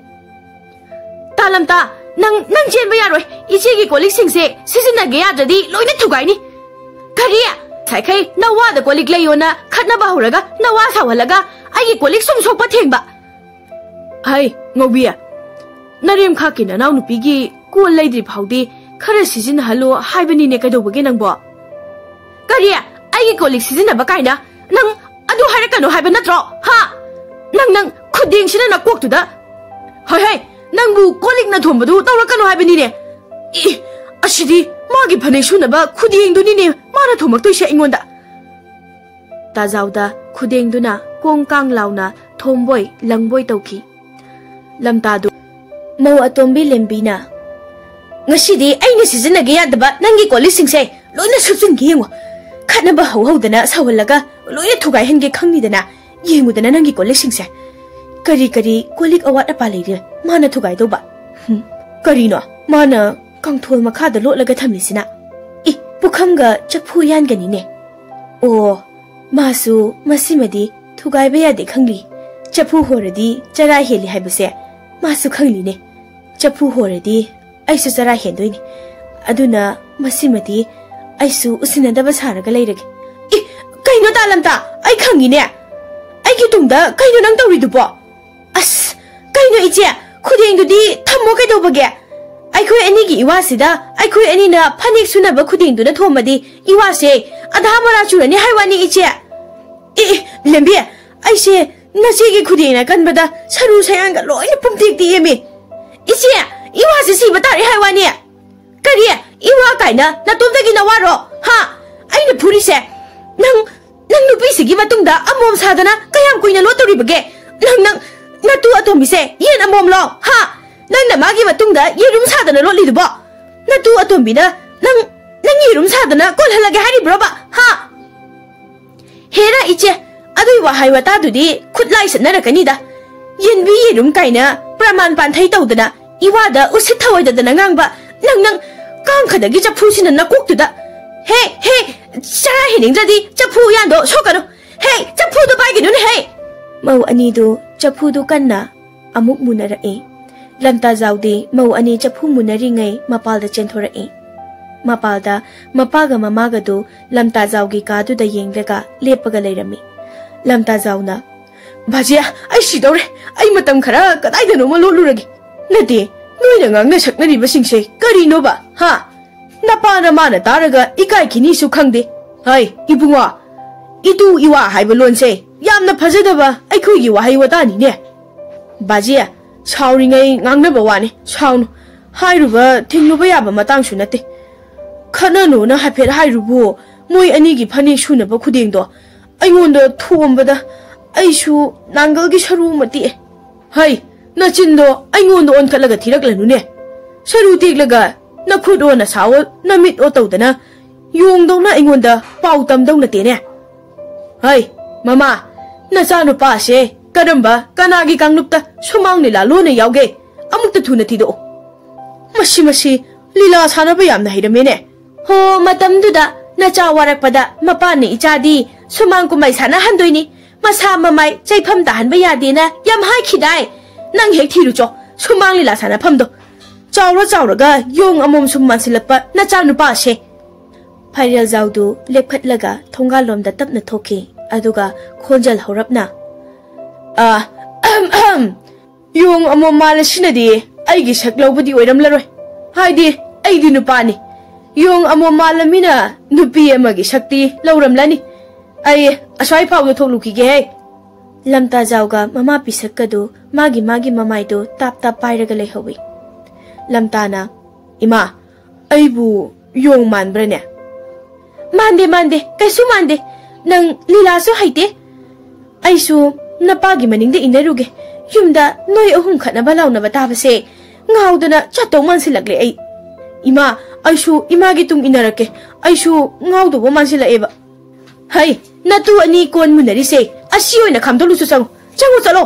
"ꯇꯥ ꯂꯝꯇꯥ, ꯅꯪ, ꯅꯪ ꯆꯦꯟꯕ ꯌꯥꯔꯣꯏ꯫ ꯏꯆꯦꯒꯤ ꯀꯣꯜ ꯂꯤꯛꯁꯤꯡꯁꯦ ꯁꯤꯖꯤꯟꯅꯒꯦ ꯌꯥꯗ꯭ꯔꯗꯤ ꯂꯣꯏꯅ ꯊꯨꯒꯥꯏꯅꯤ꯫" "ꯀꯔꯤ? ꯁꯥꯏꯈꯩ ꯅꯋꯥꯗ ꯀꯣꯜ ꯂꯤꯛ ꯂꯩꯌꯣꯅ ꯈꯠꯅꯕ ꯍꯧꯔꯒ ꯅꯋꯥ ꯁꯥꯎꯍꯜꯂꯒ ꯑꯩꯒꯤ ꯀꯣꯜ ꯂꯤꯛ ꯁꯨꯝ ꯁꯣꯛꯄ ꯊꯦꯡꯕ?" "ꯍꯩ, ꯉꯧꯕꯤ, ꯅꯔꯦꯝꯈꯥꯛꯀꯤ ꯅꯅꯥꯎꯅꯨꯄꯤꯒꯤ ꯀꯣꯜ ꯂꯩꯗ꯭ꯔꯤ ꯐꯥꯎꯗꯤ ꯈꯔ ꯁꯤꯖꯤꯟꯅꯍꯜꯂꯣ ꯍꯥꯏꯕꯅꯤꯅꯦ, ꯀꯩꯗꯧꯕꯒꯦ ꯅꯪꯕꯣ?" "ꯀꯔꯤ? ꯑꯩꯒꯤ ꯀꯣꯜ ꯂꯤꯛ ꯁꯤꯖꯤꯟꯅꯕ ꯀꯥꯏꯅ? ꯅꯪ ꯑꯗꯨ ꯍꯥꯏꯔꯛꯀꯅꯨ ꯍꯥꯏꯕ ꯅꯠꯇ꯭ꯔꯣ? ꯍꯥ? ꯅꯪ, ꯅꯪ ꯈꯨꯗꯦꯡꯁꯤꯅ ꯅꯀꯣꯛꯇꯨꯗ꯫ ꯍꯣꯏ, ꯍꯣꯏ, ꯅꯪꯕꯨ ꯀꯣꯜ ꯂꯤꯛꯅ ꯊꯣꯝꯕꯗꯨ ꯇꯧꯔꯛꯀꯅꯨ ꯍꯥꯏꯕꯅꯤꯅꯦ꯫ ꯏ, ꯑꯁꯤꯗꯤ ꯃꯥꯒꯤ ꯐꯅꯦꯛ ꯁꯨꯅꯕ ꯈꯨꯗꯦꯡꯗꯨꯅꯤꯅꯦ ꯃꯥꯅ ꯊꯣꯝꯃꯛꯇꯣꯏꯁꯦ ꯑꯩꯉꯣꯟꯗ꯫" ꯇꯥꯖꯥꯎꯗ ꯈꯨꯗꯦꯡꯗꯨꯅ ꯀꯣꯡ ꯀꯥꯡ ꯂꯥꯎꯅ ꯊꯣꯝꯕꯣꯏ ꯂꯪꯕꯣꯏ ꯇꯧꯈꯤ꯫ ꯂꯝꯇꯥꯗꯨ, "ꯃꯧ ꯑꯇꯣꯝꯕꯤ ꯂꯦꯝꯕꯤꯅ, ꯉꯁꯤꯗꯤ ꯑꯩꯅ ꯁꯤꯖꯤꯟꯅꯒꯦ ꯌꯥꯗꯕ ꯅꯪꯒꯤ ꯀꯣꯜ ꯂꯤꯛꯁꯤꯡꯁꯦ ꯂꯣꯏꯅ ꯁꯨꯞꯆꯤꯟꯒꯦ ꯌꯦꯡꯉꯣ꯫ ꯈꯠꯅꯕ ꯍꯧꯍꯧꯗꯅ ꯁꯧꯍꯜꯂꯒ ꯂꯣꯏꯅ ꯊꯨꯒꯥꯏꯍꯟꯒꯦ ꯈꯪꯅꯤꯗꯅ꯫ ꯌꯦꯡꯉꯨꯗꯅ ꯅꯪꯒꯤ ꯀꯣꯜ ꯂꯤꯛꯁꯤꯡꯁꯦ꯫ ꯀꯔꯤ ꯀꯔꯤ ꯀꯣꯜ ꯂꯤꯛ ꯑꯋꯥꯠ ꯑꯄꯥ ꯂꯩꯔꯦ ꯃꯥꯅ ꯊꯨꯒꯥꯏꯗꯧꯕ? ꯍꯨꯝ, ꯀꯔꯤꯅꯣ ꯃꯥꯅ ꯀꯥꯡꯊꯣꯜ ꯃꯈꯥꯗ ꯂꯣꯠꯂꯒ ꯊꯝꯂꯤꯁꯤꯅ? ꯏ, ꯄꯨꯈꯝꯒ ꯆꯐꯨ ꯌꯥꯟꯒꯅꯤꯅꯦ꯫ ꯑꯣ, ꯃꯥꯁꯨ ꯃꯁꯤꯃꯗꯤ ꯊꯨꯒꯥꯏꯕ ꯌꯥꯗꯦ ꯈꯪꯂꯤ꯫ ꯆꯐꯨ ꯍꯣꯔꯗꯤ ꯆꯔꯥ ꯍꯦꯜꯂꯤ ꯍꯥꯏꯕꯁꯦ ꯃꯥꯁꯨ ꯈꯪꯂꯤꯅꯦ꯫ ꯆꯐꯨ ꯍꯣꯔꯗꯤ ꯑꯩꯁꯨ ꯆꯔꯥ ꯍꯦꯟꯗꯣꯏꯅꯤ꯫ ꯑꯗꯨꯅ ꯃꯁꯤꯃꯗꯤ ꯑꯩꯁꯨ ꯎꯁꯤꯟꯅꯗꯕ ꯁꯥꯔꯒ ꯂꯩꯔꯒꯦ꯫" "ꯏ, ꯀꯩꯅꯣ ꯇꯥ ꯂꯝꯇꯥ? ꯑꯩ ꯈꯪꯉꯤꯅꯦ꯫ ꯑꯩꯒꯤ ꯇꯨꯡꯗ ꯀꯩꯅꯣ ꯅꯪ ꯇꯧꯔꯤꯗꯨꯕꯣ?" "ꯑꯁ, ꯀꯩꯅꯣ ꯏꯆꯦ? ꯈꯨꯗꯦꯡꯗꯨꯗꯤ ꯊꯝꯃꯣ ꯀꯩꯗꯧꯕꯒꯦ? ꯑꯩꯈꯣꯏ ꯑꯅꯤꯒꯤ ꯏꯋꯥꯁꯤꯗ ꯑꯩꯈꯣꯏ ꯑꯅꯤꯅ ꯐꯅꯦꯛ ꯁꯨꯅꯕ ꯈꯨꯗꯦꯡꯗꯨꯅ ꯊꯣꯝꯃꯗꯤ ꯏꯋꯥꯁꯦ ꯑꯙꯥ ꯃꯔꯥ ꯆꯨꯔꯅꯤ ꯍꯥꯏ ꯋꯥꯅꯤ, ꯏꯆꯦ꯫ ꯑꯦ, ꯑꯦ, ꯂꯦꯝꯕꯤ, ꯑꯩꯁꯦ ꯅꯆꯦꯒꯤ ꯈꯨꯗꯦꯡꯅ ꯀꯟꯕꯗ ꯁꯔꯨ ꯁꯌꯥꯡꯒ ꯂꯣꯏꯅ ꯄꯨꯝꯇꯦꯛ ꯇꯦꯛꯑꯦꯃꯤ꯫ ꯏꯆꯦ, ꯏꯋꯥꯁꯦ ꯁꯤꯕ ꯇꯥꯔꯦ ꯍꯥꯏ ꯋꯥꯅꯤ꯫ ꯀꯔꯤ? ꯏꯋꯥ ꯀꯥꯏꯅ ꯅꯇꯣꯝꯗꯒꯤ ꯅꯋꯥꯔꯣ? ꯍꯥ? ꯑꯩꯅ ꯐꯨꯔꯤꯁꯦ ꯅꯪ, ꯅꯪ ꯅꯨꯄꯤꯁꯤꯒꯤ ꯃꯇꯨꯡꯗ ꯑꯃꯣꯝ ꯁꯥꯗꯅ ꯀꯌꯥꯝ ꯀꯨꯏꯅ ꯂꯣꯠꯇꯣꯔꯤꯕꯒꯦ? ꯅꯪ, ꯅꯪ, ꯅꯇꯨ ꯑꯇꯣꯝꯕꯤꯁꯦ ꯌꯦꯟ ꯑꯃꯣꯝꯂꯣ? ꯍꯥ? ꯅꯪꯅ ꯃꯥꯒꯤ ꯃꯇꯨꯡꯗ ꯌꯦꯔꯨꯝ ꯁꯥꯗꯅ ꯂꯣꯠꯂꯤꯗꯨꯕꯣ? ꯅꯇꯨ ꯑꯇꯣꯝꯕꯤꯅ ꯅꯪ, ꯅꯪ ꯌꯦꯔꯨꯝ ꯁꯥꯗꯅ ꯀꯣꯜꯍꯜꯂꯒꯦ ꯍꯥꯏꯔꯤꯕ꯭ꯔꯣꯕ? ꯍꯥ? ꯍꯦꯔꯥ ꯏꯆꯦ, ꯑꯗꯨꯏ ꯋꯥꯍꯩ ꯋꯥꯇꯥꯗꯨꯗꯤ ꯈꯨꯠ ꯂꯥꯏ ꯆꯠꯅꯔꯛꯀꯅꯤꯗ꯫ ꯌꯦꯟꯕꯤ ꯌꯦꯔꯨꯝ ꯀꯥꯏꯅ ꯄ꯭ꯔꯃꯥꯟ ꯄꯥꯟꯊꯩ ꯇꯧꯗꯅ ꯏꯋꯥꯗ ꯎꯁꯤꯠ ꯊꯑꯣꯏꯗꯗꯅ ꯉꯥꯡꯕ ꯅꯪ, ꯅꯪ ꯀꯥꯡꯈꯗꯒꯤ ꯆꯐꯨꯁꯤꯅ ꯅꯀꯣꯛꯇꯨꯗ꯫ ꯍꯦ, ꯍꯦ, ꯆꯔꯥ ꯍꯦꯟꯅꯤꯡꯗ꯭ꯔꯗꯤ ꯆꯐꯨ ꯎꯌꯥꯟꯗꯣ ꯁꯣꯛꯀꯅꯨ꯫ ꯍꯦ, ꯆꯐꯨꯗꯣ ꯄꯥꯏꯒꯅꯨꯅꯦ ꯍꯦ꯫ ꯃꯧ ꯑꯅꯤꯗꯨ ꯆꯐꯨꯗꯨ ꯀꯟꯅ ꯑꯃꯨꯛ ꯃꯨꯟꯅꯔꯛꯏ꯫ ꯂꯝꯇꯥꯖꯥꯎꯗꯤ ꯃꯧ ꯑꯅꯤ ꯆꯐꯨ ꯃꯨꯟꯅꯔꯤꯉꯩ ꯃꯄꯥꯜꯗ ꯆꯦꯟꯊꯣꯔꯛꯏ꯫ ꯃꯄꯥꯜꯗ ꯃꯄꯥꯒ ꯃꯃꯥꯒꯗꯨ ꯂꯝꯇꯥꯖꯥꯎꯒꯤ ꯀꯥꯗꯨꯗ ꯌꯦꯡꯂꯒ ꯂꯦꯞꯄꯒ ꯂꯩꯔꯝꯃꯤ꯫ ꯂꯝꯇꯥꯖꯥꯎꯅ, "ꯕꯥꯖꯤ, ꯑꯩ ꯁꯤꯗꯧꯔꯦ꯫ ꯑꯩ ꯃꯇꯝ ꯈꯔ ꯀꯗꯥꯏꯗꯅꯣꯃ ꯂꯣꯠꯂꯨꯔꯒꯦ꯫ ꯅꯠꯇꯦ, ꯅꯣꯏꯅ ꯉꯥꯡꯅ ꯁꯛꯅꯔꯤꯕꯁꯤꯡꯁꯦ ꯀꯔꯤꯅꯣꯕ, ꯍꯥ? ꯅꯄꯥ ꯅꯃꯥꯅ ꯇꯥꯔꯒ ꯏꯀꯥꯏꯈꯤꯅꯤꯁꯨ ꯈꯪꯗꯦ꯫ ꯍꯩ, ꯏꯕꯨꯡꯉꯣ, ꯏꯇꯨ ꯏꯋꯥ ꯍꯥꯏꯕ ꯂꯣꯟꯁꯦ ꯌꯥꯝꯅ ꯐꯖꯗꯕ ꯑꯩꯈꯣꯏꯒꯤ ꯋꯥꯍꯩ ꯋꯥꯇꯥꯅꯤꯅꯦ꯫ ꯕꯥꯖꯤ, ꯁꯥꯎꯔꯤꯉꯩ ꯉꯥꯡꯅꯕ ꯋꯥꯅꯤ, ꯁꯥꯎꯅꯨ꯫ ꯍꯥꯏꯔꯨꯕ ꯊꯤꯡꯂꯨꯕ ꯌꯥꯕ ꯃꯇꯥꯡꯁꯨ ꯅꯠꯇꯦ꯫ ꯈꯠꯅꯅꯣꯅ ꯍꯥꯏꯐꯦꯠ ꯍꯥꯏꯔꯨꯕꯨ, ꯃꯣꯏ ꯑꯅꯤꯒꯤ ꯐꯅꯦꯛ ꯁꯨꯅꯕ ꯈꯨꯗꯦꯡꯗꯣ ꯑꯩꯉꯣꯟꯗ ꯊꯣꯝꯕꯗ ꯑꯩꯁꯨ ꯅꯥꯡꯒꯜꯒꯤ ꯁꯔꯨ ꯑꯃ ꯇꯦꯛꯑꯦ꯫ ꯍꯩ, ꯅꯆꯤꯟꯗꯣ ꯑꯩꯉꯣꯟꯗ ꯑꯣꯟꯈꯠꯂꯒ ꯊꯤꯔꯛꯂꯅꯨꯅꯦ꯫ ꯁꯔꯨ ꯇꯦꯛꯂꯒ ꯅꯈꯨꯠ ꯑꯣ ꯅꯁꯥ ꯑꯣ ꯅꯃꯤꯠ ꯑꯣ ꯇꯧꯗꯅ ꯌꯣꯡꯗꯧꯅ ꯑꯩꯉꯣꯟꯗ ꯄꯥꯎ ꯇꯝꯗꯧ ꯅꯠꯇꯦꯅꯦ꯫ ꯍꯩ, ꯃꯃꯥ, ꯅꯆꯥꯅꯨꯄꯥꯁꯦ ꯀꯔꯝꯕ ꯀꯅꯥꯒꯤ ꯀꯥꯡꯂꯨꯞꯇ ꯁꯨꯃꯥꯡ ꯂꯤꯂꯥ ꯂꯣꯟꯅ ꯌꯥꯎꯒꯦ? ꯑꯃꯨꯛꯇ ꯊꯨꯅ ꯊꯤꯗꯣꯛꯑꯣ꯫ ꯃꯁꯤ, ꯃꯁꯤ ꯂꯤꯂꯥ ꯁꯥꯟꯅꯕ ꯌꯥꯝꯅ ꯍꯩꯔꯝꯃꯦꯅꯦ꯫ ꯍꯣ, ꯃꯇꯝꯗꯨꯗ ꯅꯆꯥ ꯋꯥꯔꯛꯄꯗ ꯃꯄꯥꯅ ꯏꯆꯥꯗꯤ ꯁꯨꯃꯥꯡ ꯀꯨꯝꯍꯩ ꯁꯥꯟꯅꯍꯟꯗꯣꯏꯅꯤ, ꯃꯁꯥ ꯃꯃꯥꯏ ꯆꯩꯐꯝ ꯇꯥꯍꯟꯕ ꯌꯥꯗꯦꯅ ꯌꯥꯝ ꯍꯥꯏꯈꯤꯗꯥꯏ? ꯅꯪ ꯍꯦꯛ ꯊꯤꯔꯨꯆꯣ, ꯁꯨꯃꯥꯡ ꯂꯤꯂꯥ ꯁꯥꯟꯅꯐꯝꯗꯣ꯫ ꯆꯥꯎꯔ ꯆꯥꯎꯔꯒ ꯌꯣꯡ ꯑꯃꯣꯝ ꯁꯨꯝ ꯃꯥꯟꯁꯤꯜꯂꯛꯄ ꯅꯆꯥꯅꯨꯄꯥꯁꯦ꯫ ꯐꯥꯏꯔꯦꯜꯖꯥꯎꯗꯨ ꯂꯦꯞꯈꯠꯂꯒ ꯊꯣꯡꯒꯥꯜꯂꯣꯝꯗ ꯇꯞꯅ ꯊꯣꯛꯈꯤ꯫ ꯑꯗꯨꯒ ꯈꯣꯟꯖꯦꯜ ꯍꯧꯔꯞꯅ, "ꯑ, ꯑꯍꯝ, ꯑꯍꯝ, ꯌꯣꯡ ꯑꯃꯣꯝ ꯃꯥꯜꯂꯁꯤꯅꯗꯤ ꯑꯩꯒꯤ ꯁꯛ ꯂꯧꯕꯗꯤ ꯑꯣꯏꯔꯝꯂꯔꯣꯏ꯫ ꯍꯥꯏꯗꯤ, ꯑꯩꯗꯤ ꯅꯨꯄꯥꯅꯤ꯫ ꯌꯣꯡ ꯑꯃꯣꯝ ꯃꯥꯜꯂꯝꯃꯤꯅ ꯅꯨꯄꯤ ꯑꯃꯒꯤ ꯁꯛꯇꯤ ꯂꯧꯔꯝꯂꯅꯤ꯫ ꯑꯩ ꯑꯁ꯭ꯋꯥꯏ ꯐꯥꯎꯗ ꯊꯣꯛꯂꯨꯈꯤꯒꯦꯍꯦ꯫ ꯂꯝꯇꯥꯖꯥꯎꯒ ꯃꯃꯥ ꯄꯤꯁꯛꯀꯗꯨ ꯃꯥꯒꯤ ꯃꯥꯒꯤ ꯃꯃꯥꯏꯗꯨ ꯇꯥꯞ ꯇꯥꯞ ꯄꯥꯏꯔꯒ ꯂꯩꯍꯧꯏ꯫ ꯂꯝꯇꯥꯅ, "ꯏꯃꯥ, ꯑꯩꯕꯨ ꯌꯣꯡ ꯃꯥꯟꯕ꯭ꯔꯅꯦ?" "ꯃꯥꯟꯗꯦ, ꯃꯥꯟꯗꯦ, ꯀꯩꯁꯨ ꯃꯥꯟꯗꯦ꯫ ꯅꯪ ꯂꯤꯂꯥꯁꯨ ꯍꯩꯇꯦ꯫ ꯑꯩꯁꯨ ꯅꯄꯥꯒꯤ ꯃꯅꯤꯡꯗ ꯏꯟꯅꯔꯨꯒꯦ꯫ ꯌꯨꯝꯗ ꯅꯣꯏ ꯑꯍꯨꯝ ꯈꯠꯅꯕ ꯂꯥꯎꯅꯕ ꯇꯥꯕꯁꯦ ꯉꯥꯎꯗꯅ ꯆꯠꯇꯧ ꯃꯥꯟꯁꯤꯜꯂꯛꯂꯦ ꯑꯩ꯫ ꯏꯃꯥ, ꯑꯩꯁꯨ ꯏꯃꯥꯒꯤ ꯇꯨꯡ ꯏꯟꯅꯔꯛꯀꯦ꯫ ꯑꯩꯁꯨ ꯉꯥꯎꯗꯧꯕ ꯃꯥꯟꯁꯤꯜꯂꯛꯑꯦꯕ꯫" "ꯍꯩ, ꯅꯇꯨ ꯑꯅꯤ ꯀꯣꯟ ꯃꯨꯟꯅꯔꯤꯁꯦ, ꯑꯁꯤ ꯑꯣꯏꯅ ꯈꯥꯝꯗꯣꯛꯂꯨꯁꯨ ꯆꯪꯉꯨ꯫ ꯆꯪꯉꯨ ꯆꯠꯂꯣ꯫"